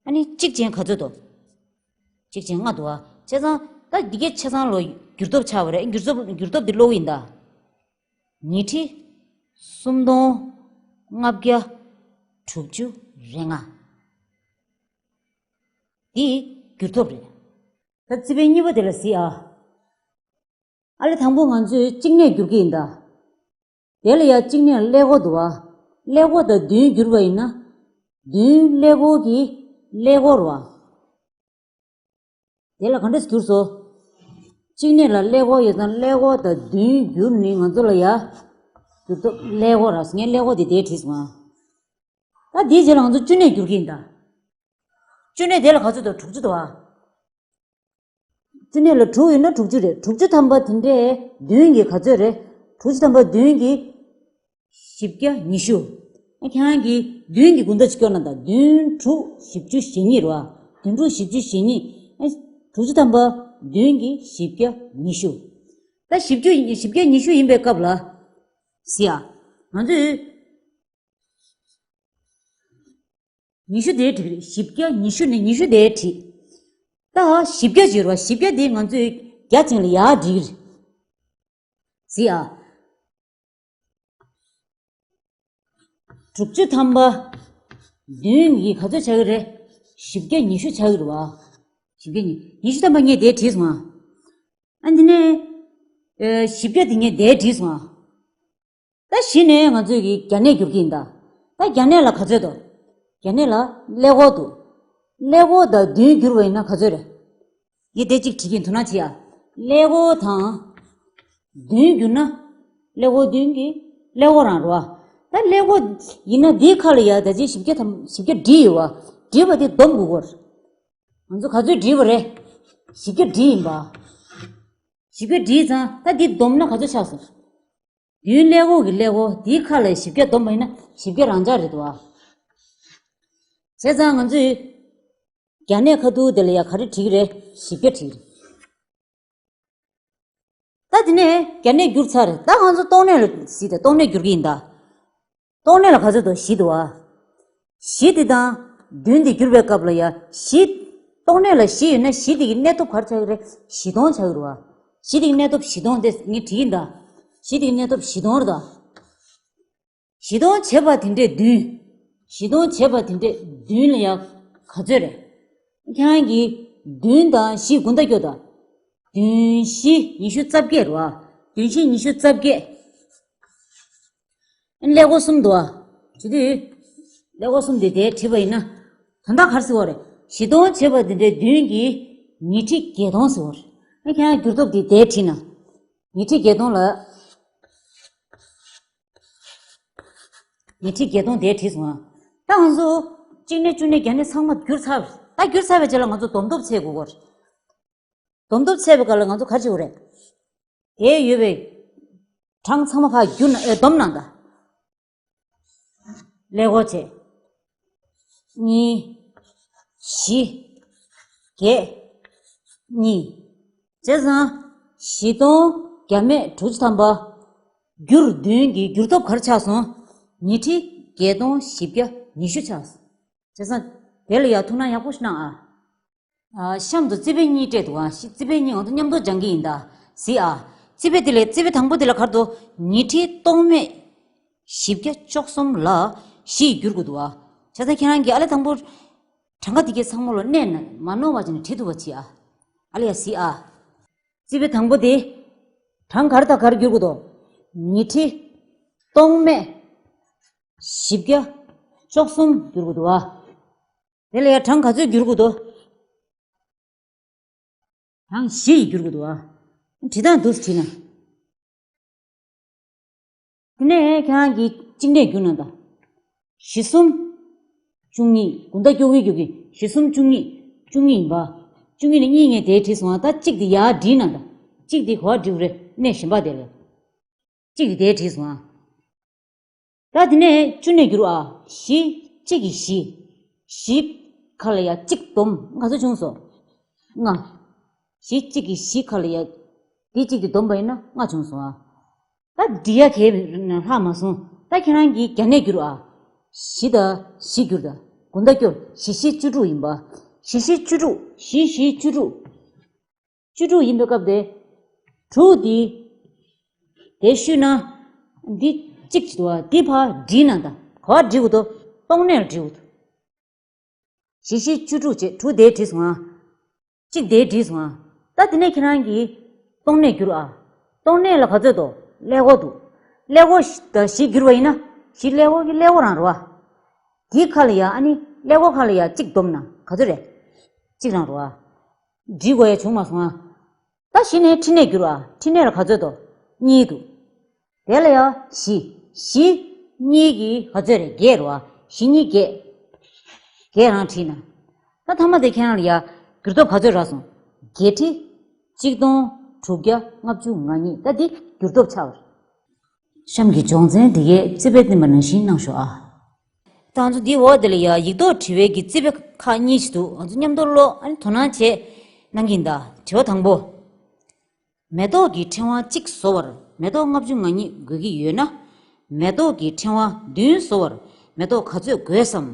ཨ་ནི་གཅིག་ཅན་ག་ཚོད་འདུག་གཅིག་ཅན་ལྔ་འདུག་ཨ། བྱས་ཙང་ད་འདི་གའི་ཆ་ཚང་ལོ་འགྱུར་ལྡོག་ཆགས་པ་རེད། འགྱུར་ལྡོག་འགྱུར་ལྡོག་འདི་ཀློག་གི་ཡིན་ད། ཉི་ཁྲི་སུམ་སྟོང་ལྔ་བརྒྱ་དྲུག་ཅུ་རེ་ལྔ། འདི་འགྱུར་ལྡོག་རེད། ད་རྩིས་དཔེ་གཉིས་པ་དེ་ལ་གཟིགས་ཨ། ཨ་ལེ་དང་པོ་ང་ཚོས་གཅིག་གནས་བསྒྱུར་གྱི་ཡིན་ད། དེ་ལ་ཡ་གཅིག་གནས་ཀླད་ཀོར་འདུག་ཨ། ཀླད་ཀོར་དང་བདུན་བསྒྱུར་བ་ཡིན་ན། བདུན་ཀླད་ཀོར་གྱི་ཀླད་ཀོར་བ། དེ་ལ་ག་འདྲས་བསྒྱུར་སོ། གཅིག་གནས་ལ་ཀླད་ཀོར་ཡོད་ཙང་ཀླད་ཀོར་དང་བདུན་བསྒྱུར་ནི་ང་ཚོ་ལ་ཡ། འགྱུར་ལྡོག་ཀླད་ཀོར་ར། ངས་ཀླད་ཀོར་དེ་དེ་བྲིས་སོང་ཨ། ད་དེའི་རྗེས་ལ་ང་ཚོ་བཅུ་གནས་བསྒྱུར་གྱི་ཡིན་ད། བཅུ་གནས་དེ་ལ་ག་ཚོད་འདུག་དྲུག་ཅུ་འདུག་ཨ། བཅུ་གནས་ལ་དྲུག་ཡོད་ན་དྲུག་ཅུ་རེད། དྲུག་ཅུ་ཐམ་པ་དེ་འདྲས་བདུན་གྱི་ག་ཚོད་རེད། དྲུག་ཅུ་ཐམ་པ་བདུན་གྱི་བཞི་བརྒྱ་ཉི་ཤུ། ཨ་ཁྱེད་རང་གིས་བདུན་གྱི་དགུང་ཟླ་ཅིག་སྐྱོར་ན་ད། བདུན་དྲུག་བཞི་བཅུ་ཞེ་གཉིས་རེད་བ། བདུན་དྲུག་བཞི་བཅུ་ཞེ་གཉིས། ཨ་དྲུག་ཅུ་ཐམ་པ་བདུན་གྱི་བཞི་བརྒྱ་ཉི་ཤུ། ད་བཞི་བཅུ་བཞི་བརྒྱ་ཉི་ཤུ་ཡིན་པའི་སྐབས་ལ། གཟིགས་ཨ། ང་ཚོས། ཉི་ཤུ་དེའི་བྲིས་རེད། བཞི་བརྒྱ་ཉི་ཤུ་ནས་ཉི་ཤུ་དེའི་བྲིས། ད་བཞི་བརྒྱ་བརྗོད་རོགས། བཞི་བརྒྱ་དེ་ང་ཚོས་བརྒྱ་ཅན་ལ་ཡར་བསྒྲིགས་རེད། གཟིགས་ཨ། དྲུག་ཅུ་ཐམ་པ་བདུན་གྱི་ག་ཚོད་ཆགས་ཀྱི་རེད། བཞི་བརྒྱ་ཉི་ཤུ་ཆགས་ཀྱི་རེད་བ། བཞི་བརྒྱ་ཉི་ཉི་ཤུ་ཐམ་པ་ངས་དེ་བྲིས་སོང་ཨ། ཨ་འདི་ནས་ཨེ་བཞི་བརྒྱ་དེ་ངས་དེ་བྲིས་སོང་ཨ། ད་གཞི་ནས་ང་ཚོས་ཀྱི་བརྒྱ་གནས་བསྒྱུར་གྱི་ཡིན་ད། ད་བརྒྱ་གནས་ལ་ག་ཚོད་འདུག་བརྒྱ་གནས་ལ་ཀླད་ཀོར་འདུག་ཀླད་ཀོར་དང་བདུན་བསྒྱུར་བ་ཡིན་ན་ག་ཚོད་རེད། ངས་དེ་གཅིག་བྲིས་ཀྱིན་དོ་སྣང་བྱེད་ཡ། ཀླད་ཀོར་དང་བདུན་བསྒྱུར་ན། ཀླད་ཀོར་བདུན་གྱི་ཀླད་ཀོར་རང་རེད་བ། ད་ཀླད་ཀོར་ཡིན་ན་འདིའི་ཁ་ལ་ཡ་ད་ཅི་བཞི་བརྒྱ་ཐམ་བཞི་བརྒྱ་བྲིས་ཡོད་བ། བྲིས་པ་དེ་སྡོམ་དགོས་ཀྱི་རེད། ང་ཚོ་ག་ཚོད་བྲིས་པ་རེད། བཞི་བརྒྱ་བྲིས་ཡིན་པ། བཞི་བརྒྱ་བྲིས་ཙང་ད་འདི་བསྡོམས་ན་ག་ཚོད་ཆགས་སོང་། བདུན་ཀླད་ཀོར་གྱི་ཀླད་ཀོར་འདིའི་ཁ་ལ་བཞི་བརྒྱ་བསྡོམས་པ་ཡིན་ན་བཞི་བརྒྱ་རང་འཇགས་རེད་འདུག་ཨ། བྱས་ཙང་ང་ཚོས་བརྒྱ་གནས་ཁ་ཐུག་དེ་ལ་ཡ་ག་རེ་བྲིས་ཀྱི་རེད། བཞི་བརྒྱ་བྲིས་ཀྱི་རེད། ད་དེ་ནས་བརྒྱ་གནས་བསྒྱུར་ཚར་རེད། ད་ང་ཚོ་སྟོང་གནས་ལ་གཟིགས་ཏེ་སྟོང་གནས་བསྒྱུར་གྱི་ཡིན་ད། སྟོང་གནས་ལ་ག་ཚོད་འདུག་བཞི་འདུག་ཨ། བཞི་དེ་དང་བདུན་དེ་བསྒྱུར་བའི་སྐབས་ལ་ཡ་བཞི། སྟོང་གནས་ལ་བཞི་ཡོད་ན་བཞི་དེ་གི་གནས་སྟོབས་ག་རེ་ཆགས་ཀྱི་རེད། བཞི་སྟོང་ཆགས་ཀྱི་རེད་བ། བཞི་དེ་གི་གནས་སྟོབས་བཞི་སྟོང་དེ་ངས་བྲིས་ཡིན་ད། བཞི་དེ་གི་གནས་སྟོབས་བཞི་སྟོང་རེད་ད། བཞི་སྟོང་བྱས་པ་དེ་འདྲས་བདུན། བཞི་སྟོང་བྱས་པ་དེ་འདྲས་བདུན་ལ་ཡ་ག་ཚོད་རེད། ཁྱེད་རང་གིས་བདུན་དང་བཞི་དགུང་ཟླ་སྐྱོར་དང་། བདུན་བཞི་ཉི་ཤུ་རྩ་བརྒྱད་རེད་བ། བདུན་བཞི་ཉི་ཤུ་རྩ་བརྒྱད། ཀླད་ཀོར་གསུམ་འདུག་ཨ། བྱེད་དུས། ཀླད་ཀོར་གསུམ་དེ་དེ་བྲིས་པ་ཡིན་ན། ད་ལྟ་ག་རེ་ཟེར་བ་རེད། བཞི་སྟོང་བྱས་པ་དེ་འདྲའི་བདུན་གྱིས་ཉི་ཁྲི་བརྒྱད་སྟོང་ཟེར་བ་རེད། ཨ་ཁྱེད་རང་འགྱུར་ལྡོག་དེ་དེ་བྲིས་ན། ཉི་ཁྲི་བརྒྱད་སྟོང་ལ། ཉི་ཁྲི་བརྒྱད་སྟོང་དེ་བྲིས་སོང་ཨ། ད་ང་ཚོ་གཅིག་ནས་བཅུ་ནས་བརྒྱ་ནས་ཚང་མ་བསྒྱུར་ཚར། ད་བསྒྱུར་ཚར་བའི་རྗེས་ལ་ང་ཚོ་སྡོམ་སྟོབས་ཚད་དགོས་ཀྱི་རེད། སྡོམ་སྟོབས་ཚད་པའི་སྐབས་ལ་ང་ཚོ་ག་རེ་བྱེད་དགོས་རེད། དེ་ཡོད་པའི་གྲངས་ཚང་མ་ཕར་བསྒྱུར་ན། ཨེ། སྡོམ་ན་ད། ཀླད་ཀོར་བྱས། གཉིས། བཞི། བརྒྱད། གཉིས། བྱས་ཙང་། བཞི་སྟོང་བརྒྱ་མེད་དྲུག་ཅུ་ཐམ་པ། བསྒྱུར་བདུན་གྱི་འགྱུར་སྟོབས་ག་རེ་ཆགས་སོང་། ཉི་ཁྲི་བརྒྱད་སྟོང་བཞི་བརྒྱ་ཉི་ཤུ་ཆགས་སོང་། བྱས་ཙང་། དེ་ལ་ཡ་ཐུགས་སྣང་ཡག་པོ་ཞིག་གནང་ཨ། ཨ། གཤམ་དུ་རྩིས་དཔེ་གཉིས་སྤྲད་འདུག་ཨ། ཤི། རྩིས་དཔེ་གཉིས་ང་ཚོ་མཉམ་དུ་སྦྱང་གི་ཡིན་ད། གཟིགས་ཨ། རྩིས་དཔེ་དེ་ལས་རྩིས་དཔེ་དང་པོ་དེ་ལ་ག་རེ་འདུག་ཉི་ཁྲི་སྟོང་མེད་བཞི་བརྒྱ་བཅུ་གསུམ་ལ་ བཞི་ཡིས་བསྒྱུར་དགོས་འདུག་ཨ། བྱས་ཙང་ཁྱེད་རང་གིས་ཨ་ལས་དང་པོ་གྲངས་ཀ་དེ་གའི་ཚང་མ་ལ་གནས་ན་མ་ནོར་བ་བྱས་ནས་བྲིས་ཐུབ་པ་བྱེད་ཨ། ཨ་ལས་ཡ་གཟིགས་ཨ། རྩིས་དཔེ་དང་པོ་དེ། གྲངས་ག་རེ་དང་ག་རེ་བསྒྱུར་དགོས་འདུག་ཉི་ཁྲི། སྟོང་སྨད། བཞི་བརྒྱ། བཅུ་གསུམ་བསྒྱུར་དགོས་འདུག་ཨ། དེ་ལ་ཡ་གྲངས་ག་ཚོད་བསྒྱུར་དགོས་འདུག་གྲངས་བཞི་ཡིས་བསྒྱུར་དགོས་འདུག་ཨ། བྲིས་སྟངས་འདུག་སེ་བྲིས་ན། དེ་ནས་ཁྱེད་རང་གིས་གཅིག་གནས་བསྒྱུར་གནང་དང་། བཞི་གསུམ། བཅུ་གཉིས། དགུང་ཟླ་སྐྱོ་གི་སྐྱོ་གི་བཞི་གསུམ་བཅུ་གཉིས། བཅུ་གཉིས་ཡིན་པ། བཅུ་གཉིས་ནས་གཉིས་ངས་དེ་བྲིས་སོང་ཨ། ད་གཅིག་དེ་ཡར་བྲིས་གནང་དང་། གཅིག་དེ་ག་པར་བྲིས་དགོས་རེད། གནས་གཞན་པ་དེ་ལ། གཅིག་དེ་དེ་བྲིས་སོང་ཨ། ད་དེ་ནས་བཅུ་ནས་བསྒྱུར་ཨ། བཞི། གཅིག་གིས་བཞི། བཞི་ཁ་ལ་ཡ་གཅིག་བསྡོམས་ག་ཚོད་བྱུང་སོང་། ལྔ། བཞི་གཅིག་གིས་བཞི་ཁ་ལ་ཡ། འདི་གཅིག་གིས་བསྡོམས་པ་ཡིན་ན་ལྔ་བྱུང་སོང་ཨ། ད་འབྲི་ཡ་གས་ལྷག་མ་སོང་། ད་ཁྱེད་རང་གིས་བརྒྱ་ནས་བསྒྱུར་ཨ། བཞི་དང་བཞི་བསྒྱུར་དང་། དགུང་ཟླ་སྐྱོ། བཞི་བཞི་བཅུ་དྲུག་ཡིན་པ། བཞི་བཞི་བཅུ་དྲུག་བཞི་བཞི་བཅུ་དྲུག་བཅུ་དྲུག་ཡིན་པའི་སྐབས་དེ། དྲུག་འདི། དེ་བཤུས་ན། འདི་གཅིག་བྱེད་དོ། འདི་ཕར་བྲིས་ན་ད་ག་པར་བྲིས་དགོས་དོ། སྟོང་གནས་ལ་བྲིས་དགོས་དོ། བཞི་བཞི་བཅུ་དྲུག་བྱས་དྲུག་དེ་བྲིས་སོང་ང་། གཅིག་དེ་བྲིས་སོང་ང་། ད་དེ་ནས་ཁྱེད་རང་གིས་སྟོང་གནས་བསྒྱུར་ཨ། སྟོང་གནས་ལ་ག་ཚོད་དོ། ཀླད་ཀོར་འདུག་ཀླད་ཀོར་དང་བཞི་བསྒྱུར་བ་ཡིན་ན། བཞི་ཀླད་ཀོར་གྱི་ཀླད་ཀོར་རང་རེད་བ། འདི་ཁ་ལ་ཡ་ཨ་ནི་ཀླད་ཀོར་ཁ་ལ་ཡ་གཅིག་བསྡོམས་ན་ག་ཚོད་རེད། གཅིག་རང་རེད་བ། འབྲི་དགོས་ཡ་བྱུང་མ་སོང་ཨ། ད་གཞི་ནས་ཕྲི་ནས་བསྒྱུར་བ། ཕྲི་ནས་ལ་ག་ཚོད་དོ། གཉིས་འདུག་དེ་ལ་ཡ་བཞི། བཞི། གཉིས་ཀྱིས་ག་ཚོད་རེད། བརྒྱད་རེད་བ། བཞི་གཉིས་བརྒྱད། བརྒྱད་རང་བྲིས་ན། ད་མཐའ་མ་དེ་ཁྱེད་རང་ལ་ཡ་བསྒྱུར་སྟོབས་ག་ཚོད་རག་སོང་། བརྒྱད་ཁྲི། གཅིག་སྟོང་དྲུག་བརྒྱ་ལྔ་བཅུ་ང་གཉིས། ད་འདི་བསྒྱུར་སྟོབས་ཆགས་པ་རེད། གཤམ་གྱི་སྦྱོང་ཚན་འདི་གའི་རྩིས་དཔེ་བསྟན་པ་ནང་བཞིན་གནང་ཤོག་ཨ། ད་ང་ཚོ་འདིའི་འོག་དེ་ལ་ཡ་ཡིག་ཐོག་དྲི་བའི་གི་རྩིས་དཔེ་ཁག་གཉིས་ཤིག་འདུག་ང་ཚོ་མཉམ་དུ་ཀློག་ཨ་ནི་དོ་སྣང་བྱེད་གནང་གི་ཡིན་ད། དྲི་བ་དང་པོ། མེ་ཏོག་གི་ཕྲེང་བ་གཅིག་བཟོ་བར་མེ་ཏོག་ལྔ་བཅུ་ང་གཉིས་དགོས་ཀྱི་ཡོད་ན། མེ་ཏོག་གི་ཕྲེང་བ་བདུན་བཟོ་བར་མེ་ཏོག་ག་ཚོད་དགོས་སམ།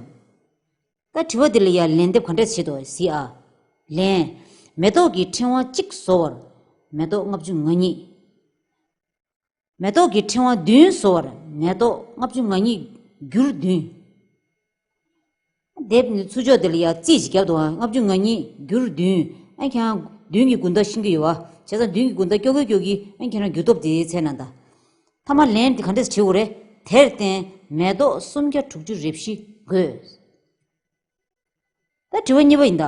ད་དྲི་བ་འདི་ལ་ཡ་ལན་འདེབས་ག་འདྲས་བྱེད་དོ་གཟིགས་ཨ། ལན། མེ་ཏོག་གི་ཕྲེང་བ་གཅིག་བཟོ་བར་མེ་ཏོག་ལྔ་བཅུ་ང་གཉིས། མེ་ཏོག་གི་ཕྲེང་བ་བདུན་བཟོ་བར་མེ་ཏོག་ལྔ་བཅུ་ང་གཉིས་བསྒྱུར་བདུན། དེབ་ནི་ཚུར་ཕྱོགས་དེ་ལ་ཡ་རྩིས་ཤིག་བརྒྱབ་འདུག་ཨ། ལྔ་བཅུ་ང་གཉིས་བསྒྱུར་བདུན། ཨ་ཁྱེད་རང་བདུན་གྱི་དགུང་ཟླ་ཤེས་ཀྱི་ཡོད་བ། བྱས་ཙང་བདུན་གྱི་དགུང་ཟླ་སྐྱོ་གི་སྐྱོ་གི་ཨ་ཁྱེད་རང་བསྒྱུར་སྟོབས་དེ་ཚད་ན་ད། མཐའ་མ་ལན་དེ་ག་འདྲས་བྲིས་དགོས་རེད། དེར་བརྟེན་མེ་ཏོག་སུམ་བརྒྱ་དྲུག་ཅུ་རེ་བཞི་དགོས། ད་དྲི་བ་གཉིས་པ་ཡིན་ད།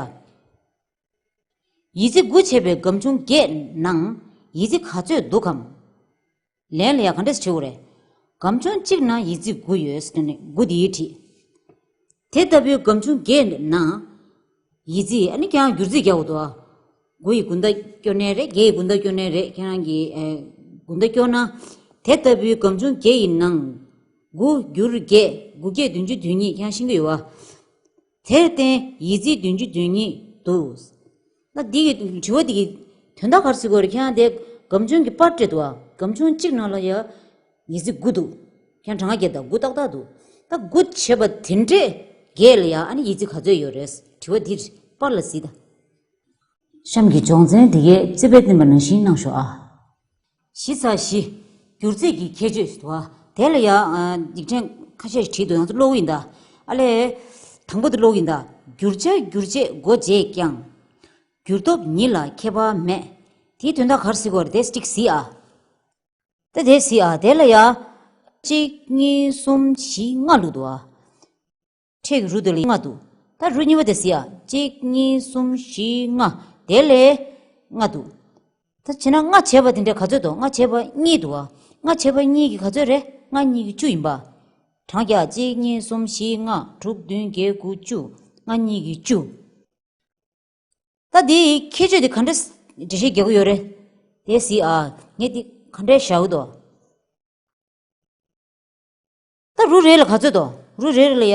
ཡི་ཙི་དགུ་བྱས་པའི་སྒམ་ཆུང་བརྒྱད་ནང་ཡི་ཙི་ག་ཚོད་འདུག་གམ། ལན་ལ་ཡ་ག་འདྲས་བྲིས་དགོས་རེད། སྒམ་ཆུང་གཅིག་ནང་ཡི་ཙི་དགུ་ཡོད་ཟེར་ནས་དགུ་དེའི་བྲིས། དེ་ལྟ་བུའི་སྒམ་ཆུང་བརྒྱད་ནང་ཡི་ཙི་ཨ་ནི་ཁྱེད་རང་བསྒྱུར་རྩིས་རྒྱག་དགོས་འདུག་ཨ། དགུ་ཡི་དགུང་ཟླ་སྐྱོ་ནའི་རེད། བརྒྱད་ཡི་དགུང་ཟླ་སྐྱོ་ནའི་རེད། ཁྱེད་རང་གི་ཨེ་དགུང་ཟླ་སྐྱོ་ན། དེ་ལྟ་བུའི་སྒམ་ཆུང་བརྒྱད་ཡི་ནང་དགུ་བསྒྱུར་བརྒྱད། དགུ་བརྒྱད་བདུན་ཅུ་དོན་གཉིས། ཁྱེད་རང་ཤེས་ཀྱི་ཡོད་བ། དེར་བརྟེན་ཡི་ཙི་བདུན་ཅུ་དོན་གཉིས་འདུག་ད་འདི་གི་དྲི་བ་འདི་གི་དོན་དག་ག་རེ་ཟེར་དགོས་རེད། ཁྱེད་རང་དེ་སྒམ་ཆུང་གི་པར་སྤྲད་འདུག་ཨ། སྒམ་ཆུང་གཅིག་ནང་ལ་ཡ་ཡི་ཙི་དགུ་འདུག་ཁྱེད་རང་གྲངས་ཀ་བརྒྱབ་དང་དགུ་ཏག་ཏག་འདུག་ད་དགུ་བྱས་པ་དེ་འདྲས་བརྒྱད་ལ་ཡ་ཨ་ནི་ཡི་ཙི་ག་ཚོད་ཡོད་རེད། དྲི་བ་འདི་པར་ལ་གཟིགས་དང་། གཤམ་གྱི་སྦྱོང་ཚན་འདི་གའི་རྩིས་དཔེ་བསྟན་པ་ནང་བཞིན་གནང་ཤོག་ཨ། བཞི་ཚེག་བཞི། བསྒྱུར་རྩིས་ཀྱི་ཁྱད་ཆོས་ཟེར་བ། དེ་ལ་ཡང་ཡིག་ཕྲེང་ཁ་ཤས་ཤིག་བྲིས་འདུག་ཡང་ཚོ་ཀློག་གི་ཡིན་ད། ཨ་ལས། དང་པོ་དེ་ཀློག་གི་ཡིན་ད། བསྒྱུར་བྱ་བསྒྱུར་བྱེད་སྒོ་འབྱེད་ཀྱང་། བསྒྱུར་སྟོབས་ཉིད་ལ་ཁྱད་པར་མེད། དེའི་དོན་དག་ག་རེ་ཟེར་དགོས་རེད། དེ་གཅིག་གཟིགས་ཨ། ད་དེ་གཟིགས་ཨ། དེ་ལ་ཡ། གཅིག་གཉིས་གསུམ་བཞི་ལྔ་བླུགས་འདུག་ཨ། ཕྲད་ཀྱི་རུ་དེ་ལ་ལྔ་འདུག་ད་རུ་གཉིས་པ་དེ་གཟིགས་ཨ། གཅིག་གཉིས་གསུམ་བཞི་ལྔ། དེ་ལས་ལྔ་འདུག་ད་བྱས་ན་ལྔ་བྱས་པ་དེ་འདྲ་ག་ཚོད་འདུག་ལྔ་བྱས་པ་གཉིས་འདུག་ཨ། ལྔ་བྱས་པ་གཉིས་ཀྱི་ག་ཚོད་རེད། ལྔ་གཉིས་ཀྱི་བཅུ་ཡིན་པ། གྲངས་ཀྱི་ཨ། གཅིག་གཉིས་གསུམ་བཞི་ལྔ་དྲུག་བདུན་བརྒྱད་དགུ་བཅུ། ལྔ་གཉིས་ཀྱི་བཅུ། ད་འདིའི་ཁྱད་ཆོས་དེ་ག་འདྲ་འགྲེལ་བཤད་རྒྱག་གི་ཡོད་རེད། དེ་གཟིགས་ཨ། ངས་འདི་ག་འདྲ་བཞག་གི་འདུག་ད་རུ་རེ་ལ་ག་ཚོད་འདུག་རུ་རེ་ལ་ཡ།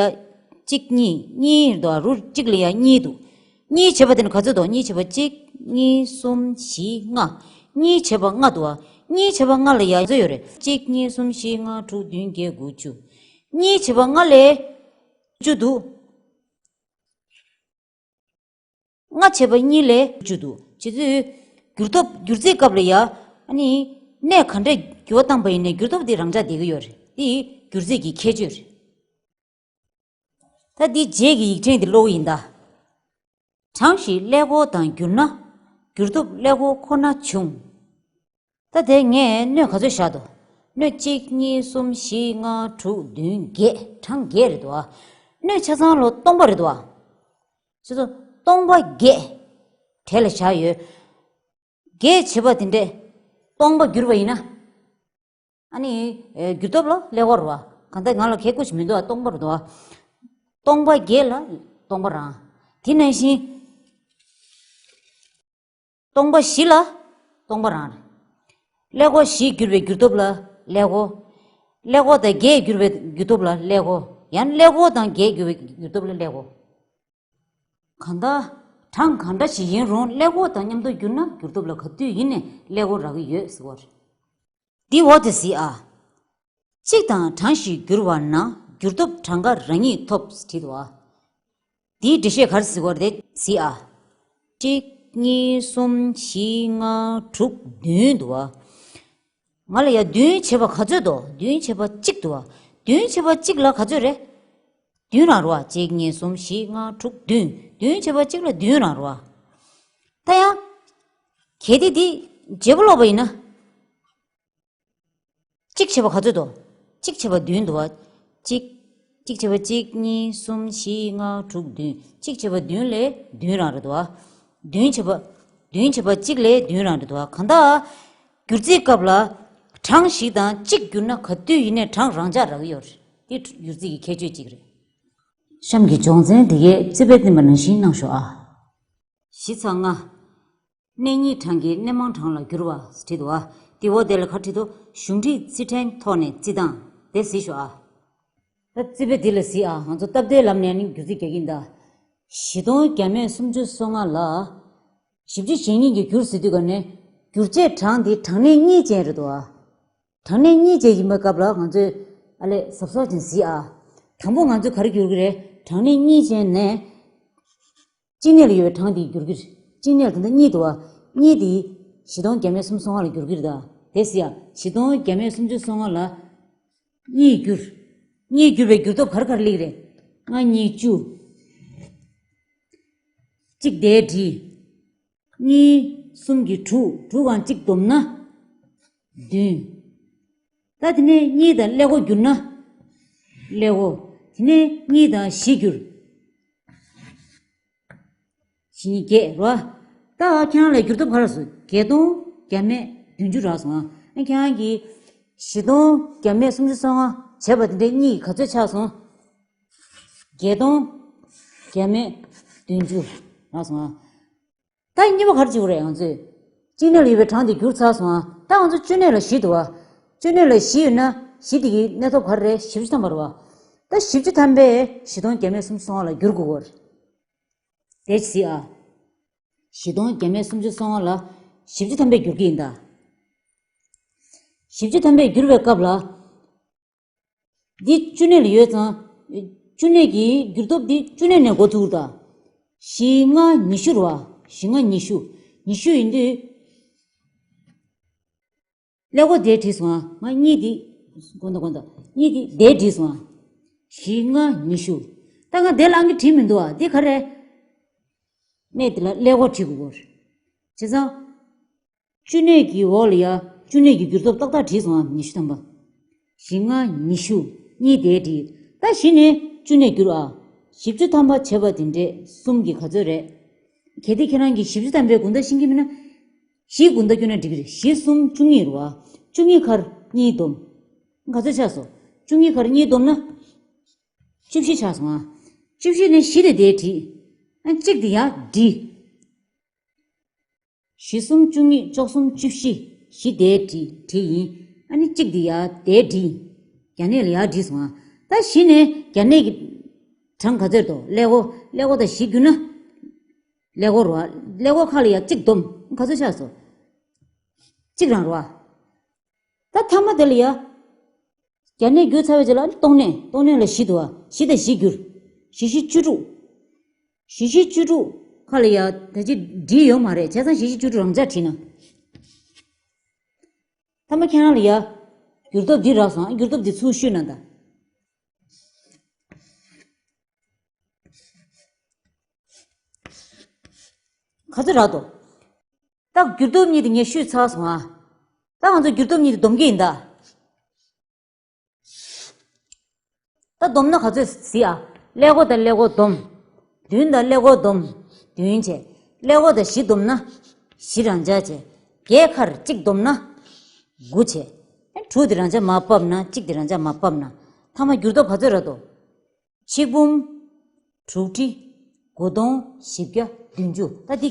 གཅིག་གཉིས་གཉིས་འདུག་རུ་གཅིག་ལ་ཡ་གཉིས་འདུག་གཉིས་བྱས་པ་དེ་ནི་ག་ཚོད་འདུག་གཉིས་བྱས་པ་གཅིག་གཉིས་གསུམ་བཞི་ལྔ། གཉིས་བྱས་པ་ལྔ་འདུག་གཉིས་བྱས་པ་ལྔ་ལ་ཡ་ག་ཚོད་ཡོད་རེད། གཅིག་གཉིས་གསུམ་བཞི་ལྔ་དྲུག་བདུན་བརྒྱད་དགུ་བཅུ། གཉིས་བྱས་པ་ལྔ་ལས་བཅུ་འདུག་ལྔ་བྱས་པ་གཉིས་ལས་བཅུ་འདུག་བྱེད་དུས། བསྒྱུར་སྟོབས་བསྒྱུར་རྩིས་སྐབས་ལ་ཡ། ཨ་ནི། གནས་ག་འདྲས་འགྱུར་བ་བཏང་པ་ཡིན་ནའི་བསྒྱུར་སྟོབས་དེ་རང་འཇགས་བསྡད་ཀྱི་ཡོད་རེད། དེ་བསྒྱུར་རྩིས་ཀྱི་ཁྱད་ཆོས་རེད། ད་འདི་རྗེས་ཀྱི་ཡིག་ཕྲེང་འདི་ཀློག་གི་ཡིན་ད། གྲངས་ཤིག་ཀླད་ཀོར་དང་བསྒྱུར་ན། བསྒྱུར་ཐོབ་ཀླད་ཀོར་ཁོ་ན་འབྱུང་། ད་དེ་ངས་སྣོད་ག་ཚོད་བཞག་འདུག་སྣོད་གཅིག་གཉིས་གསུམ་བཞི་ལྔ་དྲུག་བདུན་བརྒྱད། གྲངས་བརྒྱད་རེད་འདུག་ཨ། སྣོད་ཆ་ཚང་ལོ་སྟོང་པ་རེད་འདུག་ཨ། ཁྱེད་ཚོ་སྟོང་པ་བརྒྱད་གྲས་ལ་བཞག་ཡོད། བརྒྱད་བྱེད་པ་དེ་འདྲས་སྟོང་པ་བསྒྱུར་བ་ཡིན་ན། ཨ་ནི། ཨེ། བསྒྱུར་ཐོབ་ལ་ཀླད་ཀོར་རེད་བ། གང་ལྟར་ང་ལ་གལ་ཁུར་ཞིག་མི་འདུག་ཨ། སྟོང་པ་རེད་འདུག་ཨ། སྟོང་པ་བརྒྱད་ལ་སྟོང་པ་རང་། དེ་ནང་བཞིན། སྟོང་པ་བཞི་ལ་སྟོང་པ་རང་རེད། ཀླད་ཀོར་བཞི་བསྒྱུར་བའི་བསྒྱུར་ཐོབ་ལ་ཀླད་ཀོར། ཀླད་ཀོར་དང་བརྒྱད་བསྒྱུར་བའི་བསྒྱུར་ཐོབ་ལ་ཀླད་ཀོར། ཡང་ན་ཀླད་ཀོར་དང་བརྒྱད་བསྒྱུར་བའི་བསྒྱུར་ཐོབ་ལ་ཀླད་ཀོར། གང་ལྟར། གྲངས་གང་འདྲ་ཞིག་ཡིན་རུང་ཀླད་ཀོར་དང་མཉམ་དུ་བསྒྱུར་ན་བསྒྱུར་ཐོབ་ལ་ག་དུས་ཡིན་ནའི་ཀླད་ཀོར་རག་གི་ཡོད་ཟེར་བ་རེད། འདི་འོག་ཏུ་གཟིགས་ཨ། གཅིག་དང་གྲངས་ཤིག་བསྒྱུར་བ་ན་བསྒྱུར་ཐོབ་གྲངས་ཀ་རང་ཉིད་ཐོབ་བྲིས་འདུག་ཨ། འདིའི་འགྲེལ་བཤད་ག་རེ་ཟེར་བ་རེད་གཟིགས་ཨ། གཅིག་གཉིས་གསུམ་བཞི་ལྔ་དྲུག་བདུན་འདུག་ཨ། ང་ལ་ཡ་བདུན་བྱེད་པ་ག་ཚོད་འདུག་བདུན་བྱེད་པ་གཅིག་འདུག་ཨ། བདུན་བྱེད་པ་གཅིག་ལ་ག་ཚོད་རེད། བདུན་རང་རེད་བ། གཅིག་གཉིས་གསུམ་བཞི་ལྔ་དྲུག་བདུན། བདུན་བྱེད་པ་གཅིག་ལ་བདུན་རང་རེད་བ། ད་ཡང་། གལ་ཏེ་འདི་བརྗེ་པོ་ཀློག་པ་ཡིན་ན། གཅིག་བྱེད་པ་ག་ཚོད་འདུག་གཅིག་བྱེད་པ་བདུན་འདུག་བ། གཅིག་གཅིག་བྱེད་པ་གཅིག་གཉིས་གསུམ་བཞི་ལྔ་དྲུག་བདུན། གཅིག་བྱེད་པ་བདུན་ལས་བདུན་རང་རེད་འདུག་བ། བདུན་བྱེད་པ། བདུན་བྱེད་པ་གཅིག་ལས་བདུན་རང་རེད་འདུག་བ། གང་ལྟར། བསྒྱུར་རྩིས་སྐབས་ལ། གྲངས་ཤིག་དང་གཅིག་བསྒྱུར་ན་ག་དུས་ཡིན་ནའི་གྲངས་རང་འཇགས་རག་གི་ཡོད་རེད། འདི་བསྒྱུར་རྩིས་ཀྱི་ཁྱད་ཆོས་གཅིག་རེད། གཤམ་གྱི་སྦྱོང་ཚན་འདི་གའི་རྩིས་དཔེ་བསྟན་པ་ནང་བཞིན་གནང་ཤོག་ཨ། གཞི་ཚར་ལྔ། གནས་གཉིས་གྲངས་ཀྱི་གནས་མང་གྲངས་ལ་བསྒྱུར་བ་བྲིས་འདུག་ཨ། དེ་འོག་དེ་ལ་ག་བྲིས་འདུག་གཞུང་འགྲིག་རྩིས་ཕྲན་ཐོག་ནས་རྩིས་སྟངས་དེ་གཟིགས་ཤོག་ཨ། ད་རྩིས་དཔེ་འདི་ལ་གཟིགས་ཨ། ང་ཚོ་སྟབས་བདེའི་ལམ་ནས་ནི་བསྒྱུར་རྩིས་རྒྱག་གིན་གདའ། བཞི་སྟོང་བརྒྱ་མེད་སུམ་ཅུ་སོ་ལྔ་ལ། བཞི་བཅུ་ཞེ་གཉིས་ཀྱིས་བསྒྱུར་ཟེར་དུས་ག་ནས་བསྒྱུར་བྱའི་གྲངས་འདི་གྲངས་གནས་གཉིས་ཅན་རེད་འདུག་ཨ། གྲངས་གནས་གཉིས་ཅན་ཡིན་པའི་སྐབས་ལ་ང་ཚོས་ཨ་ལས་གཟབ་གཟབ་ཅན་གཟིགས་ཨ། དང་པོ་ང་ཚོས་ག་རེ་བསྒྱུར་གི་རེད། གྲངས་གནས་གཉིས་ཅན་ནས། གཅིག་གནས་ལ་ཡོད་པའི་གྲངས་དེ་བསྒྱུར་གྱི་རེད། གཅིག་གནས་ལ་ད་ལྟ་གཉིས་འདུག་བ། གཉིས་དེ་བཞི་སྟོང་བརྒྱ་མེད་སུམ་ཅུ་སོ་ལྔ་ལ་བསྒྱུར་གྱི་རེད་ད། དེ་སྲིད་ཡ། བཞི་སྟོང་བརྒྱ་མེད་སུམ་ཅུ་སོ་ལྔ་ལ་གཉིས་བསྒྱུར། གཉིས་བསྒྱུར་བའི་བསྒྱུར་ཐོབ་ག་རེ་ག་རེ་སླེབས་ཀྱི་རེད། ལྔ་གཉིས་བཅུ། གཅིག་དེ་བྲིས། གཉིས་གསུམ་གྱིས་དྲུག་དྲུག་གང་གཅིག་བསྡོམས་ན་བདུན། ད་དེ་ནས་གཉིས་དང་ཀླད་ཀོར་བསྒྱུར་ན། ཀླད་ཀོར། དེ་ནས་གཉིས་དང་བཞི་བསྒྱུར། བཞི་གཉིས་བརྒྱད་རོ། ད་ཁྱེད་རང་ལ་བསྒྱུར་ཐོབ་ག་རེ་སོང་། བརྒྱད་སྟོང་བརྒྱ་མེད་བདུན་ཅུ་རག་སོང་ཨ། ཁྱེད་རང་གིས་བཞི་སྟོང་བརྒྱ་མེད་སུམ་ཅུ་སོ་ལྔ་བྱས་པ་དེ་འདྲའི་གཉིས་ག་ཚོད་ཆགས་སོང་། བརྒྱད་སྟོང་བརྒྱ་མེད་བདུན་ཅུ་རག་སོང་ཨ། ད་གཉིས་པ་ག་རེ་བྱེད་དགོས་རེད་ང་ཚོས། གཅིག་གནས་ལ་ཡོད་པའི་གྲངས་དེ་བསྒྱུར་ཚར་སོང་ཨ། ད་ང་ཚོ་བཅུ་གནས་ལ་བཞི་འདུག་ཨ། བཅུ་གནས་ལ་བཞི་ཡོད་ན་བཞི་དེ་གི་གནས་ཐོབ་ག་རེ་རེད། བཞི་བཅུ་ཐམ་པ་རེད་བ། ད་བཞི་བཅུ་ཐམ་པས་བཞི་སྟོང་བརྒྱ་མེད་སུམ་ཅུ་སོ་ལྔ་ལ་བསྒྱུར་དགོས་ཀྱི་རེད། དེ་གཟིགས་ཨ། བཞི་སྟོང་བརྒྱ་མེད་སུམ་ཅུ་སོ་ལྔ་ལ་བཞི་བཅུ་ཐམ་པས་བསྒྱུར་གྱི་ཡིན་ད། བཞི་བཅུ་ཐམ་པས་བསྒྱུར་བའི་སྐབས་ལ། འདི་བཅུ་གནས་ལ་ཡོད་ཙང་། བཅུ་གནས་ཀྱི་བསྒྱུར་ཐོབ་འདི་བཅུ་གནས་ནས་འགོ་བཙུགས་ད། བཞི་ལྔ་ཉི་ཤུ་རེད་བ། བཞི་ལྔ་ཉི་ཤུ། ཉི་ཤུ་ཡིན་དུས། ཀླད་ཀོར་དེ་བྲིས་སོང་ཨ། ང་གཉིས་འདི། དགོངས་དག་དགོངས་དག་གཉིས་འདི་དེ་བྲིས་སོང་ཨ། བཞི་ལྔ་ཉི་ཤུ། ད་ང་དེ་ལ་ཨང་ཀི་བྲིས་མི་འདུག་ཨ། འདི་ག་རེ། གནས་འདི་ལ་ཀླད་ཀོར་བྲིས་དགོས་ཀྱི་རེད། བྱས་ཙང་། བཅུ་གནས་ཀྱི་འོག་ལ་ཡ། བཅུ་གནས་ཀྱི་བསྒྱུར་ཐོབ་ཏག་ཏག་བྲིས་སོང་ཨ། ཉི་ཤུ་ཐམ་པ། བཞི་ལྔ་ཉི་ཤུ། གཉིས་དེ་བྲིས། ད་གཞི་ནས་བཅུ་གནས་བསྒྱུར་ཨ། བཞི་བཅུ་ཐམ་པ་བྱས་པ་དེ་འདྲས་གསུམ་གྱི་ག་ཚོད་རེད། གལ་ཏེ་ཁྱེད་རང་གིས་བཞི་བཅུ་ཐམ་པའི་དགུང་ཟླ་ཤེས་ཀྱི་མིན་ན། བཞི་དགུང་ཟླ་བསྐྱུར་ན་འགྲིག་གི་རེད། བཞི་གསུམ་བཅུ་གཉིས་རེད་བ། བཅུ་གཉིས་ཁར་གཉིས་བསྡོམས། ག་ཚོད་ཆགས་སོང་། བཅུ་གཉིས་ཁར་གཉིས་བསྡོམས་ན། བཅུ་བཞི་ཆགས་སོང་ཨ། བཅུ་བཞི་ནས་བཞི་དེ་དེ་བྲིས། ཨ་གཅིག་དེ་ཡར་བྲིས། བཞི་གསུམ་བཅུ་གཉིས། བཅུ་གསུམ་བཅུ་བཞི། བཞི་དེ་བྲིས་བྲིས་ཡིན། ཨ་ནི་གཅིག་དེ་ཡར་དེ་བྲིས། བརྒྱ་གནས་ལ་ཡར་བྲིས་སོང་ཨ། ད་གཞི་ནས་བརྒྱ་གནས་ཀྱི་གྲངས་ག་ཚོད་འདུག་ཀླད་ཀོར། ཀླད་ཀོར་དང་བཞི་བསྒྱུར་ན། ཀླད་ཀོར་རེད་བ། ཀླད་ཀོར་ཁ་ལ་ཡ་གཅིག་བསྡོམས། ག་ཚོད་ཆགས་སོང་། གཅིག་རང་རེད་བ། ད་མཐའ་མ་དེ་ལ་ཡ། བརྒྱ་གནས་བསྒྱུར་ཚར་བའི་རྗེས་ལ་སྟོང་གནས། སྟོང་གནས་ལ་བཞི་འདུག་བ། བཞི་དང་བཞི་བསྒྱུར། བཞི་བཞི་བཅུ་དྲུག་བཞི་བཞི་བཅུ་དྲུག་ཁ་ལ་ཡ་ད་ཅི་བྲིས་ཡོད་མ་རེད། བྱས་ཙང་བཞི་བཞི་བཅུ་དྲུག་རང་འཇགས་བྲིས་ན། མཐའ་མ་ཁྱེད་རང་ལ་ཡ། བསྒྱུར་ཐོབ་འདི་རག་སོང་། བསྒྱུར་ཐོབ་འདི་ཚུར་བཤུས་ན་ད། ག་ཚོད་རག་འདུག་ད་འགྱུར་ལྡོག་གཉིས་དེ་ངས་ཞུས་ཚར་སོང་ཨ། ད་ང་ཚོ་འགྱུར་ལྡོག་གཉིས་དེ་སྡོམ་གྱི་ཡིན་ད། ད་སྡོམ་ན་ག་ཚོད་གཟིགས་ཨ། ཀླད་ཀོར་དང་ཀླད་ཀོར་སྡོམ། བདུན་དང་ཀླད་ཀོར་སྡོམ། བདུན་བྱས། ཀླད་ཀོར་དང་བཞི་སྡོམ་ན་བཞི་རང་འཇགས་བྱས། བརྒྱད་ཁར་གཅིག་སྡོམ་ན་དགུ་བྱས། ཨ་དྲུག་དེ་རང་འཇགས་མར་ཕབ་ན་གཅིག་དེ་རང་འཇགས་མར་ཕབ་ན་མཐའ་མ་འགྱུར་ལྡོག་ག་ཚོད་རག་འདུག་ཆིག་འབུམ། དྲུག་ཁྲི། དགུ་སྟོང་། བཞི་བརྒྱ། བདུན་ཅུ། ད་འདི་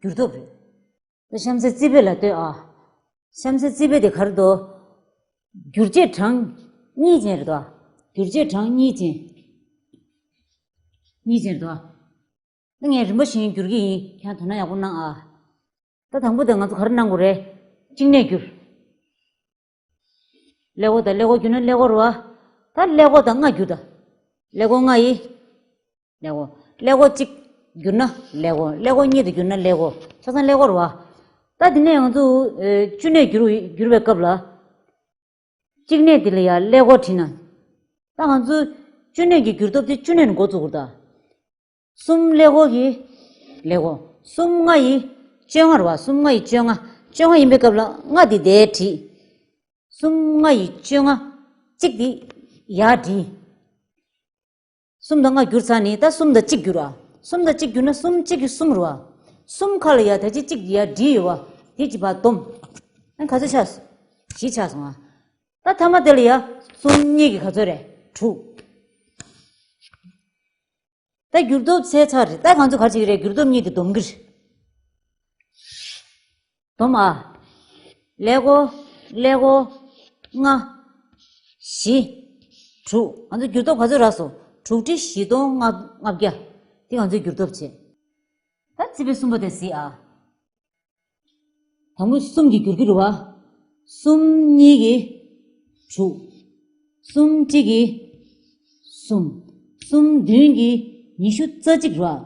འགྱུར་ལྡོག་རེད། ད་གཤམ་གསལ་རྩིས་དཔེ་ལ་ལྟོས་ཨ། གཤམ་གསལ་རྩིས་དཔེ་དེ་ག་རེ་འདུག་བསྒྱུར་བྱེད་གྲངས་གཉིས་ཅན་རེད་དོ། བསྒྱུར་བྱེད་གྲངས་གཉིས་ཅན། གཉིས་ཅན་རེད་དོ། ད་ངས་རིམ་པ་བཞིན་བསྒྱུར་གྱི་ཡིན། ཁྱེད་རང་དོ་སྣང་ཡག་པོ་གནང་ཨ། ད་དང་པོ་དེ་ང་ཚོ་ག་རེ་གནང་དགོས་རེད། གཅིག་གནས་བསྒྱུར། ཀླད་ཀོར་དང་ཀླད་ཀོར་བསྒྱུར་ན་ཀླད་ཀོར་རེད་བ། ད་ཀླད་ཀོར་དང་ལྔ་བསྒྱུར་ད། ཀླད་ཀོར་ལྔ་ཡིན། ཀླད་ཀོར། ཀླད་ཀོར་གཅིག་བསྒྱུར་ན་ཀླད་ཀོར། ཀླད་ཀོར་གཉིས་དེ་བསྒྱུར་ན་ཀླད་ཀོར། ཆ་ཚང་ཀླད་ཀོར་རེད་བ། ད་དེ་ནས་ང་ཚོ་ཨེ་བཅུ་གནས་བསྒྱུར་བསྒྱུར་བའི་སྐབས་ལ། གཅིག་གནས་དེ་ལ་ཡང་ཀླད་ཀོར་བྲིས་ན། ད་ང་ཚོ་བཅུ་གནས་ཀྱི་འགྱུར་ལྡོག་དེ་བཅུ་གནས་ནས་འགོ་བཙུགས་དགོས་ད། གསུམ་ཀླད་ཀོར་གྱི་ཀླད་ཀོར། གསུམ་ལྔ་ཡི་བཅོ་ལྔ་རེད་བ། གསུམ་ལྔ་ཡི་བཅོ་ལྔ། བཅོ་ལྔ་ཡིན་པའི་སྐབས་ལ་ལྔ་དེ་འདིར་བྲིས། གསུམ་ལྔ་ཡི་བཅོ་ལྔ། གཅིག་དེ་ཡར་བྲིས། གསུམ་དང་ལྔ་བསྒྱུར་ཚར་ནས་ད་གསུམ་དང་གཅིག་བསྒྱུར་བ། གསུམ་དང་གཅིག་བསྒྱུར་ན་གསུམ་གཅིག་གི་གསུམ་རེད་བ། གསུམ་ཁ་ལ་ཡ་ད་ཅི་གཅིག་ཡ་བྲིས་ཡོད་བ། དེ་གཅིག་ཕར་སྡོམ། ཨ་ག་ཚོད་ཆགས་སོང་། བཞི་ཆགས་སོང་ཨ། ད་མཐའ་མ་དེ་ལ་ཡ་གསུམ་གཉིས་ཀྱིས་ག་ཚོད་རེད། དྲུག་ད་འགྱུར་ལྡོག་བྱས་ཚར་རེད། ད་ང་ཚོ་ག་རེ་བྱེད་ཀྱི་རེད། འགྱུར་ལྡོག་གཉིས་དེ་སྡོམ་གྱི་རེད། སྡོམ་ཨ། ཀླད་ཀོར། ཀླད་ཀོར། ལྔ། བཞི། དྲུག་ང་ཚོ་འགྱུར་ལྡོག་ག་ཚོད་རག་སོང་། དྲུག་ཁྲི་བཞི་སྟོང་ལྔ་བརྒྱ། འདི་ང་ཚོས་འགྱུར་ལྡོག་བྱས། ད་རྩིས་དཔེ་གསུམ་པ་དེ་གཟིགས་ཨ། དང་པོ་གསུམ་གྱིས་བསྒྱུར་གྱི་རེད་བ། གསུམ་གཉིས་ཀྱིས་དྲུག་གསུམ་གཅིག་གིས་གསུམ། གསུམ་བདུན་གྱིས་ཉི་ཤུ་རྩ་གཅིག་རེད་བ།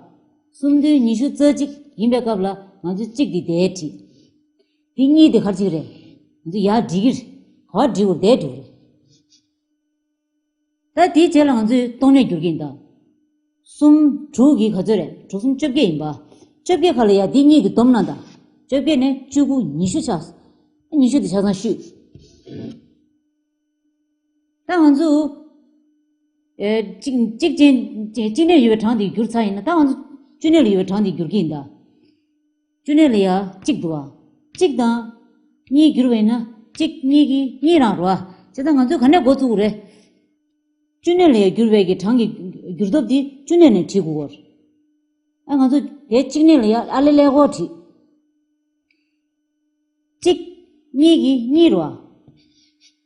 གསུམ་བདུན་ཉི་ཤུ་རྩ་གཅིག་ཡིན་པའི་སྐབས་ལ་ང་ཚོས་གཅིག་དེ་འདིར་བྲིས། འདི་གཉིས་དེ་ག་རེ་བྱེད་ཀྱི་རེད། ང་ཚོས་ཡར་བྲིས་ཀྱི་རེད། ག་པར་བྲིས་དགོས་རེད། འདིར་བྲིས་དགོས་རེད། ད་དེའི་རྗེས་ལ་ང་ཚོས་སྟོང་གནས་བསྒྱུར་གྱི་ཡིན་ད། གསུམ། དྲུག་གིས་ག་ཚོད་རེད། དྲུག་གསུམ་བཅོ་བརྒྱད་ཡིན་པ། བཅོ་བརྒྱད་ཁ་ལ་ཡ་འདི་གཉིས་ཀྱིས་བསྡོམས་ན་ད། བཅོ་བརྒྱད་ནས་བཅུ་དགུ་ཉི་ཤུ་ཆགས། ཉི་ཤུ་དེ་ཆ་ཚང་བཤུས། ད་ང་ཚོ། ཨེ། གཅིག་གཅིག་ཅན། གཅིག་གཅིག་གནས་ཡོད་པའི་གྲངས་དེ་བསྒྱུར་ཚར་ཡིན་ན་ད་ང་ཚོ་བཅུ་གནས་ལ་ཡོད་པའི་གྲངས་དེ་བསྒྱུར་གྱི་ཡིན་ད། བཅུ་གནས་ལ་ཡ་གཅིག་འདུག་བ། གཅིག་དང་གཉིས་བསྒྱུར་བས་ན་གཅིག་གཉིས་ཀྱིས་གཉིས་རང་རེད་བ། བྱས་ཙང་ང་ཚོས་ག་ནས་འགོ་བཙུགས་དགོས་རེད། བཅུ་གནས་ལ་ཡ་བསྒྱུར་བའི་གི་གྲངས་ཀྱི་འགྱུར་ལྡོག་དེ་བཅུ་གནས་ནས་བྲིས་དགོས་ཀྱི་ཡོད་རེད། ཨ་ང་ཚོ་དེ་གཅིག་གནས་ལ་ཡ་ཨ་ལེ་ཀླད་ཀོར་བྲིས། གཅིག་གཉིས་ཀྱིས་གཉིས་རེད་བ།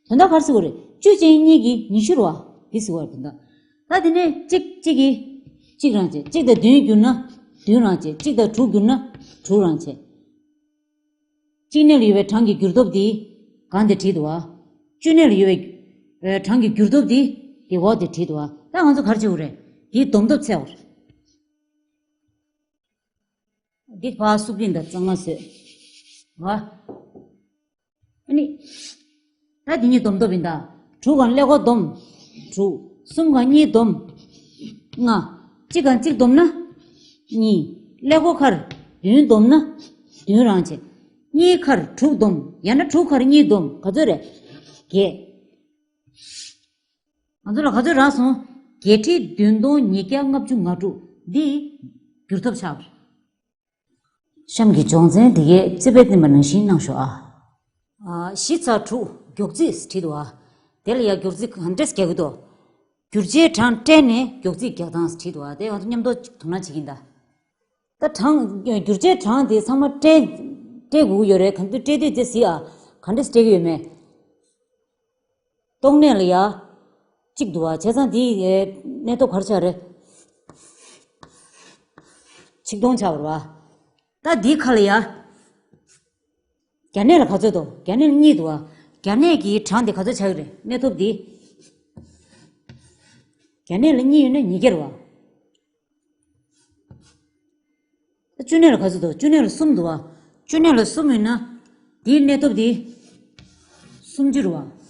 དོན་དག་ག་རེ་ཟེར་དགོས་རེད། བཅུ་ཅན་གཉིས་ཀྱིས་ཉི་ཤུ་རེད་བ། འདི་ཟེར་བ་རེད་དོན་དག་ད་དེ་ནས་གཅིག་གཅིག་གིས་གཅིག་རང་བྱས། གཅིག་དང་བདུན་བསྒྱུར་ན་བདུན་རང་བྱས། གཅིག་དང་དྲུག་བསྒྱུར་ན་དྲུག་རང་བྱས། གཅིག་གནས་ལ་ཡོད་པའི་གྲངས་ཀྱི་འགྱུར་ལྡོག་འདི་སྒང་དེ་བྲིས་འདུག་བ། བཅུ་གནས་ལ་ཡོད་པའི་གྲངས་ཀྱི་འགྱུར་ལྡོག་འདི་དེ་འོག་དེ་བྲིས་འདུག་བ། ད་ང་ཚོ་ག་རེ་བྱེད་དགོས་རེད། འདིའི་སྡོམ་སྟོབས་འཚོལ་དགོས་རེད། འདི་ཕར་བསུབ་ཀྱིན་ད་གཙང་མ་བཟོས། བ། ཨ་ནི། ད་འདི་གཉིས་སྡོམ་སྟོབས་ཡིན་ད། དྲུག་གང་ཀླད་ཀོར་སྡོམ། དྲུག་གསུམ་གང་གཉིས་སྡོམ། ལྔ། གཅིག་གང་གཅིག་སྡོམ་ན། གཉིས། ཀླད་ཀོར་ཁར་བདུན་སྡོམ་ན། བདུན་རང་བྱས། གཉིས་ཁར་དྲུག་སྡོམ། ཡང་ན་དྲུག་ཁར་གཉིས་སྡོམ། ག་ཚོད་རེད། བརྒྱད། ང་ཚོ་ལ་ག་ཚོད་རག་སོང་། བརྒྱད་ཁྲི་བདུན་སྟོང་ཉིས་བརྒྱ་ལྔ་བཅུ་ང་དྲུག་འདི་འགྱུར་ཐབས་ཆགས་པ་རེད། གཤམ་གྱི་སྦྱོང་ཚན་འདི་གའི་རྩིས་དཔེ་བསྟན་པ་ནང་བཞིན་གནང་ཤོག་ཨ། ཨ། བཞི་ཚེག་དྲུག་མགྱོགས་རྩིས་བྲིས་འདུག་ཨ། དེ་ལ་ཡ་མགྱོགས་རྩིས་ག་འདྲས་རྒྱག་གི་འདུག་བསྒྱུར་བྱའི་གྲངས་སྤྲད་ནས་མགྱོགས་རྩིས་རྒྱག་སྟངས་བྲིས་འདུག་ཨ། དེ་ང་ཚོ་མཉམ་དུ་དོ་སྣང་བྱེད་ཀྱིན་ད། ད་གྲངས་བསྒྱུར་བྱའི་གྲངས་དེ་ཚང་མ་སྤྲད་སྤྲད་དགོས་ཀྱི་ཡོད་རེད། ག་འདྲ་སྤྲད་དུས་དེ་གཟིགས་ཨ། ག་འདྲས་སྤྲད་ཀྱི་ཡོད་མེད། སྟོང་གནས་ལ་ཡ། གཅིག་འདུག་བ། བྱས་ཙང་འདི་ཡའི་གནས་སྟོབས་ག་རེ་ཆགས་རེད། ཆིག་སྟོང་ཆགས་པ་རེད་བ། ད་འདིའི་ཁ་ལ་ཡ། བརྒྱ་གནས་ལ་ག་ཚོད་འདུག་བརྒྱ་གནས་ལ་གཉིས་འདུག་བ། བརྒྱ་གནས་ཀྱི་གྲངས་འདི་ག་ཚོད་ཆགས་ཀྱི་རེད། གནས་སྟོབས་འདི། བརྒྱ་གནས་ལ་གཉིས་ཡོད་ན་ཉིས་བརྒྱ་རེད་བ། ད་བཅུ་གནས་ལ་ག་ཚོད་འདུག་བཅུ་གནས་ལ་གསུམ་འདུག་བ། བཅུ་གནས་ལ་གསུམ་ཡོད་ན། འདིའི་གནས་སྟོབས་འདི། སུམ་ཅུ་རེད་བ།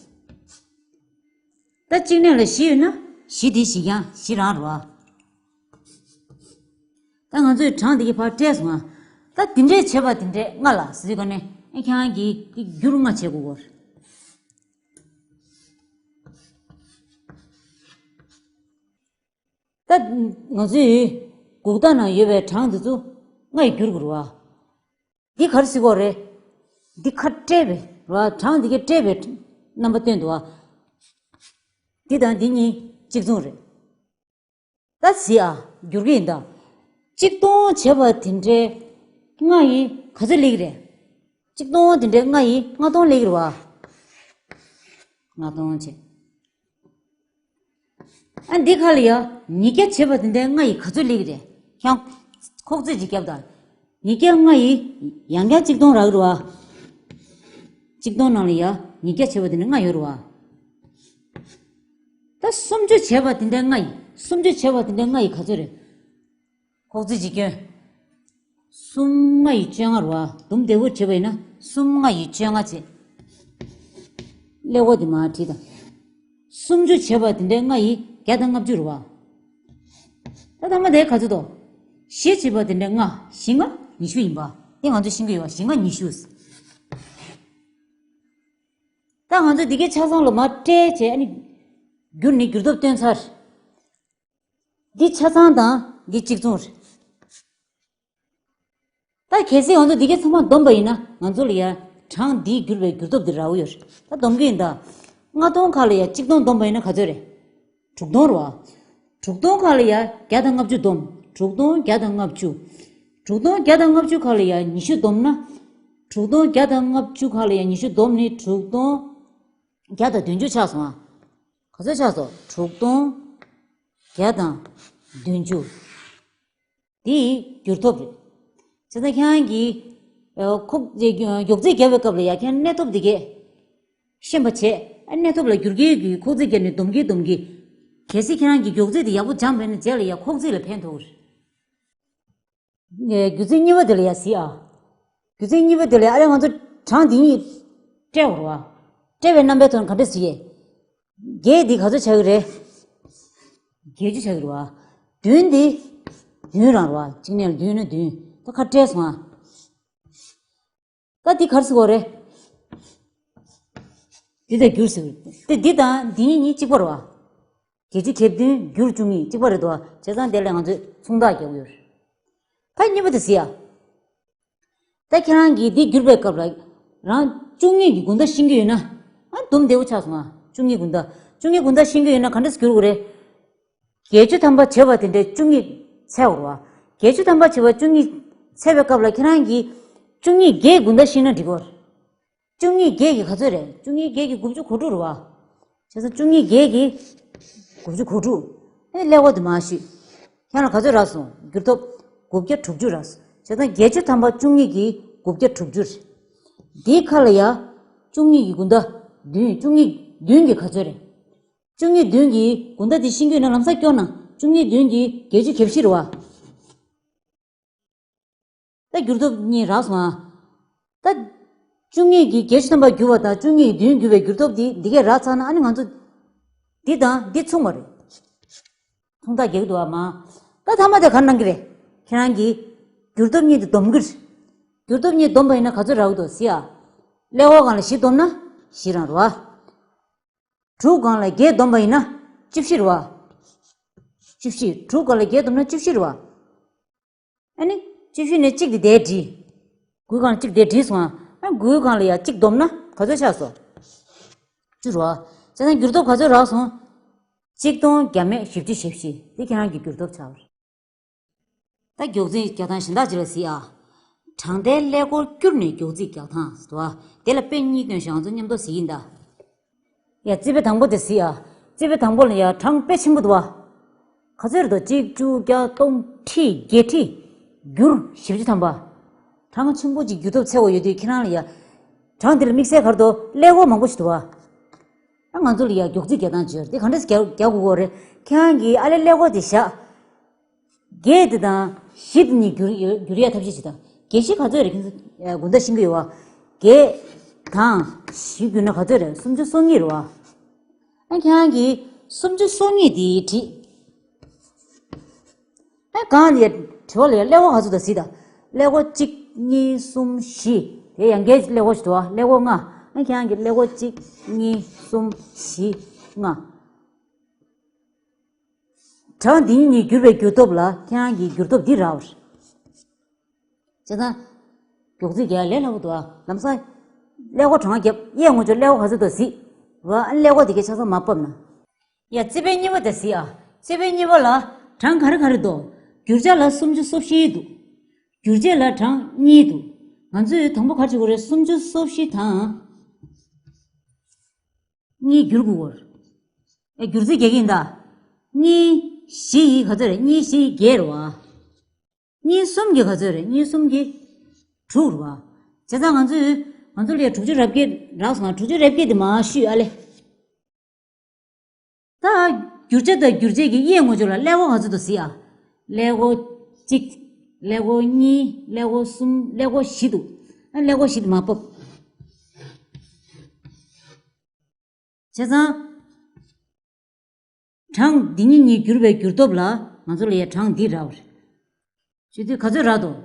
ད་གཅིག་གནས་ལ་བཞི་ཡོད་ན། བཞི་འདི་བཞི་རྐྱང་བཞི་རང་རེད་བ། ད་ང་ཚོས་གྲངས་འདི་གི་ཕར་སྤྲད་སོང་ང་། ད་དེ་འདྲས་བྱས་པ་དེ་འདྲས་ལྔ་ལ་ཟེར་ག་ནས་ཨེ་ཁྱེད་རང་གིས་དེ་བསྒྱུར་ལྔ་བྱེད་དགོས་གོ། ད་ང་ཚོའི་འགུག་རྟགས་ནང་ཡོད་པའི་གྲངས་འདི་ཚོ་ལྔ་ཡིས་བསྒྱུར་དགོས་རེད་བ། འདི་ག་རེ་ཟེར་དགོས་རེད། འདི་ཁ་སྤྲད་པའི་རེད་བ། གྲངས་འདི་གས་སྤྲད་པའི་རྣམ་པ་སྟོན་འདུག་བ། འདི་དང་འདི་གཉིས་གཅིག་མཚུངས་རེད། ད་གཟིགས་ཨ། བསྒྱུར་གྱི་ཡིན་ད། གཅིག་སྟོང་བྱས་པ་དེ་འདྲའི་ལྔ་ཡིས་ག་ཚོད་སླེབས་ཀྱི་རེད། གཅིག་སྟོང་དེ་འདྲའི་ལྔ་ཡིས་ལྔ་སྟོང་སླེབས་ཀྱི་རེད་བ། ལྔ་སྟོང་བྱས། ཨ་འདི་ཁ་ལ་ཡ་ཉིས་བརྒྱ་བྱས་པ་དེ་འདྲའི་ལྔ་ཡིས་ག་ཚོད་སླེབས་ཀྱི་རེད། ཡང་ཁོག་རྩིས་ཅིག་བརྒྱབ་དང་། ཉིས་བརྒྱ་ལྔ་ཡིས་ཡང་བསྐྱར་གཅིག་སྟོང་རག་གི་རེད་བ། གཅིག་སྟོང་ནང་ལ་ཡ་ཉིས་བརྒྱ་བྱས་པ་དེ་འདྲའི་ལྔ་ཡོད་རེད་བ། ད་སུམ་ཅུ་བྱས་པ་དེ་འདྲའི་ལྔ་ཡིས། སུམ་ཅུ་བྱས་པ་དེ་འདྲའི་ལྔ་ཡིས་ག་ཚོད་རེད། ཁོག་རྩིས་ཅིག་སྐྱོན། གསུམ་ལྔ་ཡིས་བཅོ་ལྔ་རེད་བ། དུམ་བདེ་བོ་བྱས་པ་ཡིན་ན་གསུམ་ལྔ་ཡིས་བཅོ་ལྔ་བྱས། ཀླད་ཀོར་དེ་མར་བྲིས་དང་། སུམ་ཅུ་བྱས་པ་དེ་འདྲའི་ལྔ་ཡིས་བརྒྱ་དང་ལྔ་བཅུ་རེད་བ། ད་ཐ་མ་དེ་ག་ཚོད་དོ། བཞི་བྱས་པ་དེ་འདྲའི་ལྔ། བཞི་ལྔ་ཉི་ཤུ་ཡིན་པ། དེ་ང་ཚོས་ཤེས་ཀྱི་ཡོད་བ། བཞི་ལྔ་ཉི་ཤུ། ད་ང་ཚོས་འདི་གའི་ཆ་ཚང་ལ་མར་སྤྲད་བྱས་ཨ་ནི། བསྒྱུར་ནི་བསྒྱུར་ཐབས་སྟོན་ཚར། འདི་ཆ་ཚང་དང་འདི་གཅིག་མཚུངས་རེད། ད་གལ་སྲིད་ང་ཚོ་འདི་གའི་ཚང་མ་བསྡོམས་པ་ཡིན་ན་ང་ཚོ་ལ་ཡ་གྲངས་འདིའི་བསྒྱུར་བའི་བསྒྱུར་ཐབས་འདི་རག་གི་ཡོད་རེད། ད་བསྡོམས་ཀྱི་ཡིན་ད། ལྔ་སྟོང་ཁ་ལ་ཡ་གཅིག་སྟོང་བསྡོམས་པ་ཡིན་ན་ག་ཚོད་རེད། དྲུག་སྟོང་རེད་བ། དྲུག་སྟོང་ཁ་ལ་ཡ་བརྒྱ་དང་ལྔ་བཅུ་བསྡོམས། དྲུག་སྟོང་བརྒྱ་དང་ལྔ་བཅུ། དྲུག་སྟོང་བརྒྱ་དང་ལྔ་བཅུ་ཁ་ལ་ཡ་ཉི་ཤུ་བསྡོམས་ན། དྲུག་སྟོང་བརྒྱ་དང་ལྔ་བཅུ་ཁ་ལ་ཡ་ཉི་ཤུ་བསྡོམས་ནི་དྲུག་སྟོང་བརྒྱ་དང་བདུན་ཅུ་ཆགས་སོང་ཨ། ག་ཚོད་ཆགས་སོང་། དྲུག་སྟོང་བརྒྱ་དང་བདུན་ཅུ། དེ་ཡི་བསྒྱུར་ཐབས་རེད། བྱས་ཙང་ཁྱེད་རང་གིས་ཨ་ཁོ་མགྱོགས་རྩིས་རྒྱག་པའི་སྐབས་ལ་ཡ་ཁྱེད་རང་གནས་ཐོབ་འདི་གས་ཤེས་པ་བྱས། ཨ་གནས་ཐོབ་ལ་བསྒྱུར་གྱི་ཡོད་ཀྱི་ཁོག་རྩིས་རྒྱག་ནས་སྡོམ་གྱི་སྡོམ་གྱི། གལ་སྲིད་ཁྱེད་རང་གིས་མགྱོགས་རྩིས་དེ་ཡག་པོ་སྦྱངས་པས་ན་རྗེས་ལ་ཡ་ཁོག་རྩིས་ལ་ཕན་ཐོགས་རེད། ཨེ་བསྒྱུར་རྩིས་གཉིས་པ་དེ་ལ་ཡ་གཟིགས་ཨ། བསྒྱུར་རྩིས་གཉིས་པ་དེ་ལ་ཡ་ཨ་རེ་ང་ཚོ་གྲངས་འདི་གཉིས་སྤྲད་དགོས་རེད་བ། སྤྲད་པའི་རྣམ་པའི་ཐོག་ནས་ག་འདྲས་ཟེར་ཡས། བརྒྱད་འདི་ག་ཚོད་ཆགས་ཀྱི་རེད། བརྒྱད་ཅུ་ཆགས་ཀྱི་རེད་བ། བདུན་འདི་བདུན་རང་རེད་བ། གཅིག་ནས་བདུན་ནས་བདུན། ད་ཁ་བྲལ་སོང་ཨ། ད་འདི་ག་རེ་ཟེར་དགོས་རེད། འདི་དང་བསྒྱུར་ཟེར། དེ་འདི་དང་འདི་གཉིས་གཉིས་གཅིག་པ་རེད་བ། བརྒྱད་ཅུ་གྱ་བདུན་བསྒྱུར་བཅུ་གཉིས་གཅིག་པ་རེད་དོ། བྱས་ཙང་དེ་ལ་ང་ཚོས་མཚུངས་རྟགས་རྒྱག་གི་ཡོད་རེད། ད་གཉིས་པ་དེ་གཟིགས་ཡ། ད་ཁྱེད་རང་གིས་འདི་བསྒྱུར་བའི་སྐབས་ལ་རང་བཅུ་གཉིས་ཀྱི་དགུང་ཟླ་ཤེས་ཀྱི་ཡོད་ན། ཨ་དུམ་བདེ་བོ་ཆགས་སོང་ཨ། བཅུ་གཉིས་དགུང་ཟླ། བཅུ་གཉིས་དགུང་ཟླ་ཤེས་ཀྱི་ཡོད་ན་ག་འདྲས་བསྒྱུར་དགོས་རེད། བརྒྱད་ཅུ་ཐམ་པ་བྱས་པ་དེ་འདྲའི་བཅུ་གཉིས་ཚད་དགོས་རེད་བ། བརྒྱད་ཅུ་ཐམ་པ་བྱས་པ་བཅུ་གཉིས་ཚད་པའི་སྐབས་ལ་ཁྱེད་རང་གིས་བཅུ་གཉིས་བརྒྱད་དགུང་ཟླ་ཤེས་ན་འགྲིག་གོ། བཅུ་གཉིས་བརྒྱད་ཀྱི་ག་ཚོད་རེད། བཅུ་གཉིས་བརྒྱད་ཀྱི་དགུ་བཅུ་གོ་དྲུག་རེད་བ། བྱས་ཙང་བཅུ་གཉིས་བརྒྱད་ཀྱི་དགུ་བཅུ་གོ་དྲུག་ཨེ་ཀླད་ཀོར་དེ་མར་བཤུས། ཁྱེད་ལ་ག་ཚོད་རག་སོང་། བསྒྱུར་ཐོབ་དགུ་བརྒྱ་དྲུག་ཅུ་རག་སོང་། བྱས་ཙང་བརྒྱད་ཅུ་ཐམ་པ་བཅུ་གཉིས་ཀྱི་དགུ་བརྒྱ་དྲུག་ཅུ་རེད། འདིའི་ཁ་ལ་ཡ་བཅུ་གཉིས་ཀྱི་དགུང་ཟླ་བདུན། བཅུ་གཉིས་བདུན་གྱི་ག་ཚོད་རེད། བཅུ་གཉིས་བདུན་གྱི་དགུང་ཟླ་དེ་ཤེས་ཀྱི་ཡོད་ན་ལམ་སང་སྐྱོར་ན། བཅུ་གཉིས་བདུན་གྱི་བརྒྱད་ཅུ་གྱ་བཞི་རེད་བ། ད་བསྒྱུར་ཐབས་གཉིས་རག་སོང་ཨ། ད་བཅུ་གཉིས་ཀྱིས་བརྒྱད་ཅུ་ཐམ་པ་བསྒྱུར་བ་དང་བཅུ་གཉིས་ཀྱིས་བདུན་བསྒྱུར་བའི་བསྒྱུར་ཐབས་འདི་འདི་གས་རག་ཚར་ན་ཨ་ནི་ང་ཚོ་འདི་དང་འདི་མཚུངས་པ་རེད། མཚུངས་རྟགས་རྒྱག་གི་འདུག་ཨ་མ། ད་ཐ་མ་དེ་ག་རེ་གནང་གི་རེད། ཁྱེད་རང་གིས་བསྒྱུར་ཐབས་གཉིས་དེ་བསྡོམས་ཀྱི་རེད། བསྒྱུར་ཐབས་གཉིས་བསྡོམས་པ་ཡིན་ན་ག་ཚོད་རག་གི་འདུག་གཟིགས་ཨ། ཀླད་ཀོར་སྒང་ལ་བཞི་བསྡོམས་ན་བཞི་རང་རེད་བ། དྲུག་སྒང་ལ་བརྒྱད་བསྡོམས་པ་ཡིན་ན་བཅུ་བཞི་རེད་བ། བཅུ་བཞི། དྲུག་སྒང་ལ་བརྒྱད་བསྡོམས་ན་བཅུ་བཞི་རེད་བ། ཨ་ནི། བཅུ་བཞི་ནས་གཅིག་དེ་དེར་བྲིས། དགུའི་སྒང་ལ་གཅིག་དེར་བྲིས་སོང་ཨ། ཨ་དགུའི་སྒང་ལ་ཡ་གཅིག་བསྡོམས་ན་ག་ཚོད་ཆགས་སོང་། བཅུ་རེད་བ། བྱས་ཙང་བསྒྱུར་ཐབས་ག་ཚོད་རག་སོང་། གཅིག་སྟོང་བརྒྱ་མེད་བཞི་བཅུ་ཞེ་བཞི། འདི་ཁྱེད་རང་གི་བསྒྱུར་ཐབས་ཆགས་པ་རེད། ད་མགྱོགས་རྩིས་རྒྱག་སྟངས་གཞན་དག་ཅིག་ལ་གཟིགས་ཨ། གྲངས་མཐའི་ཀླད་ཀོར་བསྐྱུར་ནས་མགྱོགས་རྩིས་རྒྱག་སྟངས་ཟེར་བ། དེ་ལ་དཔེ་གཉིས་སྟོན་ཞིང་ང་ཚོ་མཉམ་དུ་གཟིགས་ཡིན་ད། ཡ་རྩིས་དཔེ་དང་པོ་དེ་གཟིགས་ཨ། རྩིས་དཔེ་དང་པོ་ལ་ཡ་གྲངས་དཔེ་ཆེན་པོ་འདུག་བ། ག་ཚོད་རེད་དོ། གཅིག་བཅུ་བརྒྱ་སྟོང་ཁྲི་བརྒྱད་ཁྲི་བསྒྱུར་བཞི་བཅུ་ཐམ་པ། གྲངས་ཆེན་པོ་ཅིག་བསྒྱུར་ཐབས་འཚོལ་བ་ཡོད་དུས་ཁྱེད་རང་ལ་ཡ། གྲངས་དེ་ལ་དམིགས་བསལ་ག་རེ་འདུག་ཀླད་ཀོར་མང་པོ་ཞིག་འདུག་བ། ཨ་ང་ཚོ་ལ་ཡ་མགྱོགས་རྩིས་རྒྱག་སྟངས་ཅིག་ཡོད་རེད། དེ་ག་འདྲས་རྒྱག་རྒྱག་དགོས་ཀྱི་རེད། ཁྱེད་རང་གིས་ཨ་ལས་ཀླད་ཀོར་དེ་བཞག་བརྒྱད་དེ་དང་བཞི་དེ་གཉིས་བསྒྱུར་ཡོད་བསྒྱུར་ཡ་ཐབས་ཤེས་བྱེད་དང་། བརྒྱད་བཞི་ག་ཚོད་རེད། ཁྱེད་ཚོ་དགུང་ཟླ་ཤེས་ཀྱི་ཡོད་བ། བརྒྱད་དང་བཞི་བསྒྱུར་ན་ག་ཚོད་རེད། སུམ་ཅུ་སོ་གཉིས་རེད་བ། ཨ་ཁྱེད་རང་གིས་སུམ་ཅུ་སོ་གཉིས་དེ་བྲིས། ཨ་གང་ལ་དྲི་བ་ལ་ཀླད་ཀོར་ག་ཚོད་དང་གཟིགས་དང་། ཀླད་ཀོར་གཅིག་གཉིས་གསུམ་བཞི། དེ་ཡང་སྒོས་ཀླད་ཀོར་ཞིག་འདུག་ཨ། ཀླད་ཀོར་ལྔ། ཨ་ཁྱེད་རང་གི་ཀླད་ཀོར་གཅིག་གཉིས་གསུམ་བཞི་ལྔ། གྲངས་འདི་གཉིས་གཉིས་བསྒྱུར་བའི་བསྒྱུར་སྟོབས་ལ་ཁྱེད་རང་གི་བསྒྱུར་སྟོབས་འདི་རག་པ་རེད། བྱས་ཙང་། མགྱོགས་རྩིས་རྒྱག་ཡ་ལས་སླ་པོ་འདུག་ཨ། ལམ་སང་། ཀླད་ཀོར་གྲངས་བརྒྱབ། གཡས་ངོས་ཕྱོགས་ཀླད་ཀོར་ག་ཚོད་འདུག་གཟིགས། བ་ཨ། ཀླད་ཀོར་དེ་གའི་ཆ་ཚང་མར་ཕབ་ན། ཡ་རྩིས་དཔེ་གཉིས་པ་དེ་གཟིགས་ཨ། རྩིས་དཔེ་གཉིས་པ་ལ་གྲངས་ག་རེ་ག་རེ་འདུག་བསྒྱུར་བྱ་ལ་སུམ་ཅུ་སོ་བཞི་འདུག་བསྒྱུར་བྱེད་ལ་གྲངས་གཉིས་འདུག་ང་ཚོས་དང་པོ་ག་རེ་བྱེད་དགོས་རེད། སུམ་ཅུ་སོ་བཞི་དང་གཉིས་བསྒྱུར་དགོས་རེད། ཨེ། བསྒྱུར་རྩིས་རྒྱག་གི་ཡིན་ད། གཉིས་བཞི་ཡི་ག་ཚོད་རེད། གཉིས་བཞི་ཡི་བརྒྱད་རེད་བ། གཉིས་གསུམ་གྱི་ག་ཚོད་རེད། གཉིས་གསུམ་གྱི་དྲུག་རེད་བ། བྱས་ཙང་ང་ཚོས་ང་ཚོ་ལ་ཡ་དྲུག་ཅུ་རེ་བརྒྱད་རག་སོང་ང་། དྲུག་ཅུ་རེ་བརྒྱད་དེ་མར་བཤུས་ཨ་ལེ། ད་བསྒྱུར་བྱ་དང་བསྒྱུར་བྱེད་ཀྱི་གཡས་ངོས་ཕྱོགས་ལ་ཀླད་ཀོར་ག་ཚོད་འདུག་གཟིགས་ཨ། ཀླད་ཀོར་གཅིག་ཀླད་ཀོར་གཉིས། ཀླད་ཀོར་གསུམ། ཀླད་ཀོར་བཞི་འདུག་ཨ། ཀླད་ཀོར་བཞི་དེ་མར་ཕབ། བྱས་ཙང་། གྲངས་འདི་གཉིས་གཉིས་བསྒྱུར་བའི་བསྒྱུར་སྟོབས་ལ་ང་ཚོ་ལ་ཡ་གྲངས་འདི་རག་པ་རེད། བྱས་ཙང་ག་ཚོད་རག་འདུག་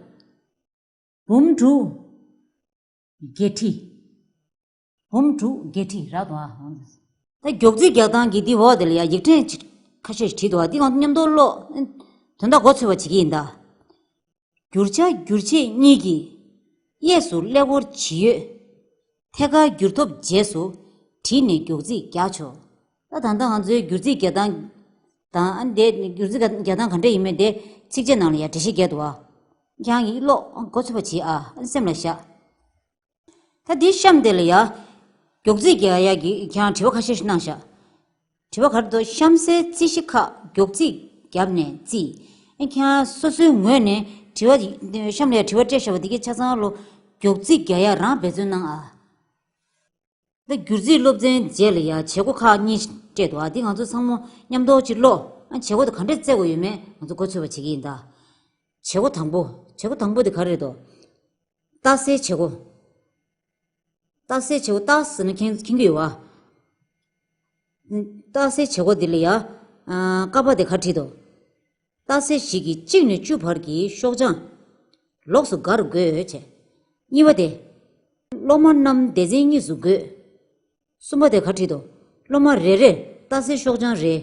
འབུམ་དྲུག་བརྒྱད་ཁྲི། འབུམ་དྲུག་བརྒྱད་ཁྲི་རག་འདུག་ཨ། ད་མགྱོགས་རྩིས་རྒྱག་སྟངས་ཀྱི་འདི་འོག་དེ་ལ་ཡ་ཡིག་ཕྲེང་ཁ་ཤས་ཤིག་བྲིས་འདུག་ཨ། འདི་ང་ཚོ་མཉམ་དུ་ཀློག་དོན་དག་མགོ་ཚོས་པ་བྱེད་ཀྱི་ཡིན་ད། བསྒྱུར་བྱ་བསྒྱུར་བྱེད་གཉིས་ཀྱི་གཡས་སུ་ཀླད་ཀོར་ཇི་ཡོད། ཐད་ཀར་བསྒྱུར་ཐོབ་རྗེས་སུ་བྲིས་ནས་མགྱོགས་རྩིས་རྒྱག་ཆོག་ད་ད་ལྟ་ང་ཚོའི་བསྒྱུར་རྩིས་རྒྱག་སྟངས་དང་། ཨ། དེ་བསྒྱུར་རྩིས་རྒྱག་སྟངས་ག་འདྲ་ཡིན་མིན་དེ་ཚིགས་བཅད་ནང་ལ་ཡ་འགྲེལ་བཤད་རྒྱག་འདུག་ཨ། ཁྱེད་རང་གིས་ཀློག་མགོ་ཚོས་པ་བྱེད་ཨ། སེམས་ལ་བཞག་ད་འདི་གཤམ་དེ་ལ་ཡ། མགྱོགས་རྩིས་རྒྱག་ཡ་གི་ཁྱེད་རང་དྲི་བ་ཁ་ཤས་ཤིག་གནང་ཤག་དྲི་བ་ག་རེ་འདུག་གཤམ་གསལ་རྩིས་གཞི་ཁག་མགྱོགས་རྩིས་བརྒྱབ་ནས་རྩིས། ཨེ། ཁྱེད་རང་སོ་སོའི་ངོས་ནས་དྲི་བ། གཤམ་ལ་ཡ་དྲི་བ་སྤྲད་བཞག་པ་འདི་གའི་ཆ་ཚང་ལོ། མགྱོགས་རྩིས་རྒྱག་ཡ་རང་འབད་བརྩོན་གནང་ཨ། ད་བསྒྱུར་རྩིས་སློབ་ཚན་རྗེས་ལ་ཡ་བྱེད་སྒོ་ཁག་གཉིས་སྤྲད་འདུག་ཨ། འདི་ང་ཚོ་ཚང་མ་མཉམ་དུ་ཅིག་ཀློག་ཨ། བྱེད་སྒོ་དེ་ག་འདྲས་བཙལ་དགོས་ཡོད་མེད་ང་ཚོ་མགོ་ཚོས་པ་བྱེད་ཀྱི་ཡིན་ད། བྱེད་སྒོ་དང་པོ། བྱེད་སྒོ་དང་པོ་དེ་ག་རེ་རེད་འདུག་རྟགས་གསལ་བྱེད་སྒོ། རྟགས་གསལ་བྱེད་སྒོ། རྟགས་ཟེར་ན་མཁྱེན་མཁྱེན་གྱི་ཡོད་བ། རྟགས་གསལ་བྱེད་སྒོ་འདི་ལ་ཡ། ཨ། ཀ་པ་དེ་ག་བྲིས་འདུག་རྟགས་གསལ་ཞིག་གི་གཅིག་ནས་བཅུ་བར་གྱི་ཤོག་བྱང་ལོགས་སུ་ག་རུ་བགོད་བྱས། གཉིས་པ་དེ། སློབ་མ་རྣམས་སྡེ་ཚན་གཉིས་སུ་བགོས། གསུམ་པ་དེ་ག་བྲིས་འདུག་སློབ་མ་རེ་རེར་རྟགས་གསལ་ཤོག་བྱང་རེ་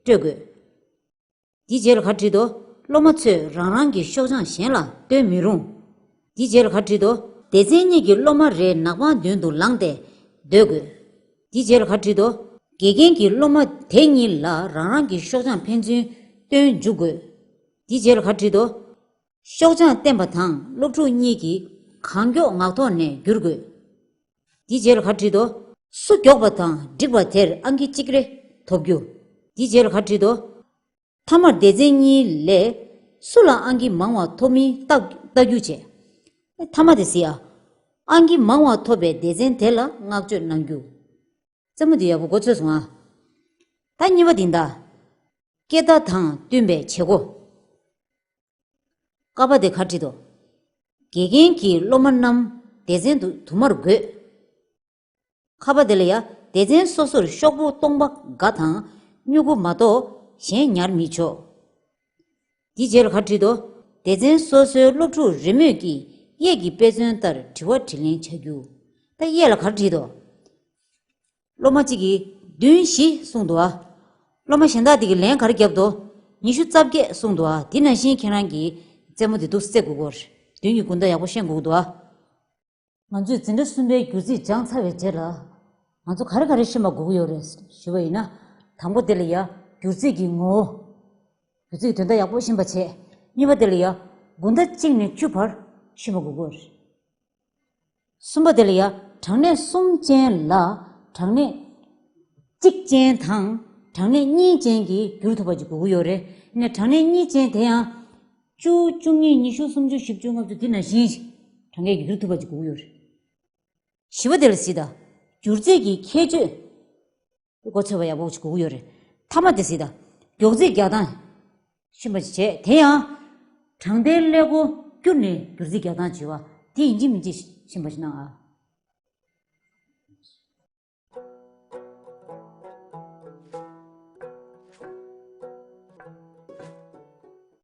སྤྲོད་དགོས། དེའི་རྗེས་ལ་ག་བྲིས་འདུག་སློབ་མ་ཚོས་རང་རང་གི་ཤོག་བྱང་གཞན་ལ་སྟོན་མི་རུང་། དེའི་རྗེས་ལ་ག་བྲིས་འདུག་སྡེ་ཚན་གཉིས་ཀྱི་སློབ་མ་རེ་ནག་པང་མདུན་དུ་ལངས་ཏེ་སྡོད་དགོས། དེའི་རྗེས་ལ་ག་བྲིས་འདུག་དགེ་རྒན་གྱིས་སློབ་མ་དེ་གཉིས་ལ་རང་རང་གི་ཤོག་བྱང་ཕན་ཚུན་སྟོན་འཇུག་དགོས། དེའི་རྗེས་ལ་ག་བྲིས་འདུག་ཤོག་བྱང་བསྟན་པ་དང་སློབ་ཕྲུག་གཉིས་ཀྱིས་གང་མགྱོགས་ངག་ཐོག་ནས་བསྒྱུར་དགོས། དེའི་རྗེས་ལ་ག་བྲིས་འདུག་སུ་མགྱོགས་པ་དང་འགྲིག་པ་དེར་ཨང་ཀི་གཅིག་རེ་ཐོབ་རྒྱུ། དེའི་རྗེས་ལ་ག་བྲིས་འདུག་མཐའ་མར་སྡེ་ཚན་གཉིས་ལས་སུ་ལ་ཨང་ཀི་མང་བ་ཐོབ་མིན་བལྟ་བལྟ་རྒྱུ་བྱས། མཐའ་མ་དེ་གཟིགས་ཨ། ཨང་ཀི་མང་བ་ཐོབ་པའི་སྡེ་ཚན་དེ་ལ་བསྔགས་བརྗོད་གནང་རྒྱུ། རྩེད་མོ་འདི་ཡག་པོ་མགོ་ཚོས་སོང་ཨ། ད་གཉིས་པ་འདི་ད། སྐད་བརྡ་དང་བསྟུན་པའི་བྱེད་སྒོ། ཀ་པ་དེ་ག་བྲིས་འདུག་དགེ་རྒན་གྱིས་སློབ་མ་རྣམས་སྡེ་ཚན་དུ་དུ་མར་བགོས། ཁ་པ་དེ་ལ་ཡ། སྡེ་ཚན་སོ་སོར་ཤོག་བུ་སྟོང་པ་འགའ་དང་སྨྱུ་གུ་མ་གཏོགས་གཞན་ཉར་མི་ཆོག་དེའི་རྗེས་ལ་ག་བྲིས་འདུག་སྡེ་ཚན་སོ་སོའི་སློབ་ཕྲུག་རེས་མོས་ཀྱིས་གཡས་ཀྱི་དཔེ་མཚོན་ལྟར་དྲི་བ་དྲིས་ལན་བྱ་རྒྱུ། ད་གཡས་ལ་ག་བྲིས་འདུག་སློབ་མ་གཅིག་གིས་བདུན་བཞི་གསུངས་འདུག་ཨ། སློབ་མ་གཞན་དག་དེ་གིས་ལན་ག་རེ་བརྒྱབ་འདུག་ཉི་ཤུ་རྩ་བརྒྱད་གསུངས་འདུག་ཨ། དེ་ནང་བཞིན་ཁྱེད་རང་གིས་རྩེད་མོ་དེ་འདུག་རྩེ་དགོས་ཀྱི་རེད། བདུན་གྱི་དགོངས་དག་ཡག་པོ་ཤེས་དགོས་ཀྱི་འདུག་ཨ། ང་ཚོས་འཛིན་གྲྭ་གསུམ་པའི་སྒྱུར་རྩིས་སྦྱངས་ཚར་བའི་རྗེས་ལ། ང་ཚོ་ག་རེ་ག་རེ་ཤེས་པ་དགོས་ཀྱི་ཡོད་རེད་ཞུས་པ་ཡིན་ན། དང་པོ་དེ་ལ་ཡ། སྒྱུར་རྩིས་ཀྱི་ངོ་བོ། སྒྱུར་རྩིས་ཀྱི་དོན་དག་ཡག་པོ་ཤེས་པ་བྱས། གཉིས་པ་དེ་ལ་ཡ། དགོང་དག་གཅིག་ནས་བཅུ་བར་ཤེས་པ་དགོས་ཀྱི་ཡོད་རེད། གསུམ་པ་དེ་ལ་ཡ། གྲངས་གནས་གསུམ་ཅན་ལ། གྲངས་གནས་གཅིག་ཅན་དང་། གྲངས་གནས་གཉིས་ཅན་གྱིས་བསྒྱུར་ཐུབ་པ་ཅིག་དགོས་ཀྱི་ཡོད་རེད། ནས་གྲངས་གནས་གཉིས་ཅན་དེ་ཡང་། བཅུ། བཅུ་གཉིས། ཉི་ཤུ། སུམ་ཅུ། བཞི་བཅུ། ལྔ་བཅུ། འདི་ནང་བཞིན་ཞིག་གྲངས་ཀས་ཀྱིས་བསྒྱུར་ཐུབ་པ་ཅིག་དགོས་ཀྱི་ཡོད་རེད། བཞི་པ་དེ་ལ་གཟིགས་དང་། སྒྱུར་རྩིས་ཀྱི་ཁྱད་ཆོས། མགོ་ཚོས་པ་ཡག་པོ་ཞིག་དགོས་ཀྱི་ཡོད་རེད། ཐ་མ་དེ་གཟིགས་དང་། མགྱོགས་རྩིས་རྒྱག་སྟངས་ཤེས་པ་ཞིག་བྱས། དེ་ཡང་། གྲངས་ལྟར་ཀླད་ཀོར་བསྒྱུར་ནས་སྒྱུར་རྩིས་རྒྱག་སྟངས་བྱས་པ་དེ་ཡིན་གཅིག་མིན་གཅིག་ཤེས་པ་ཞིག་གནང་ཨ།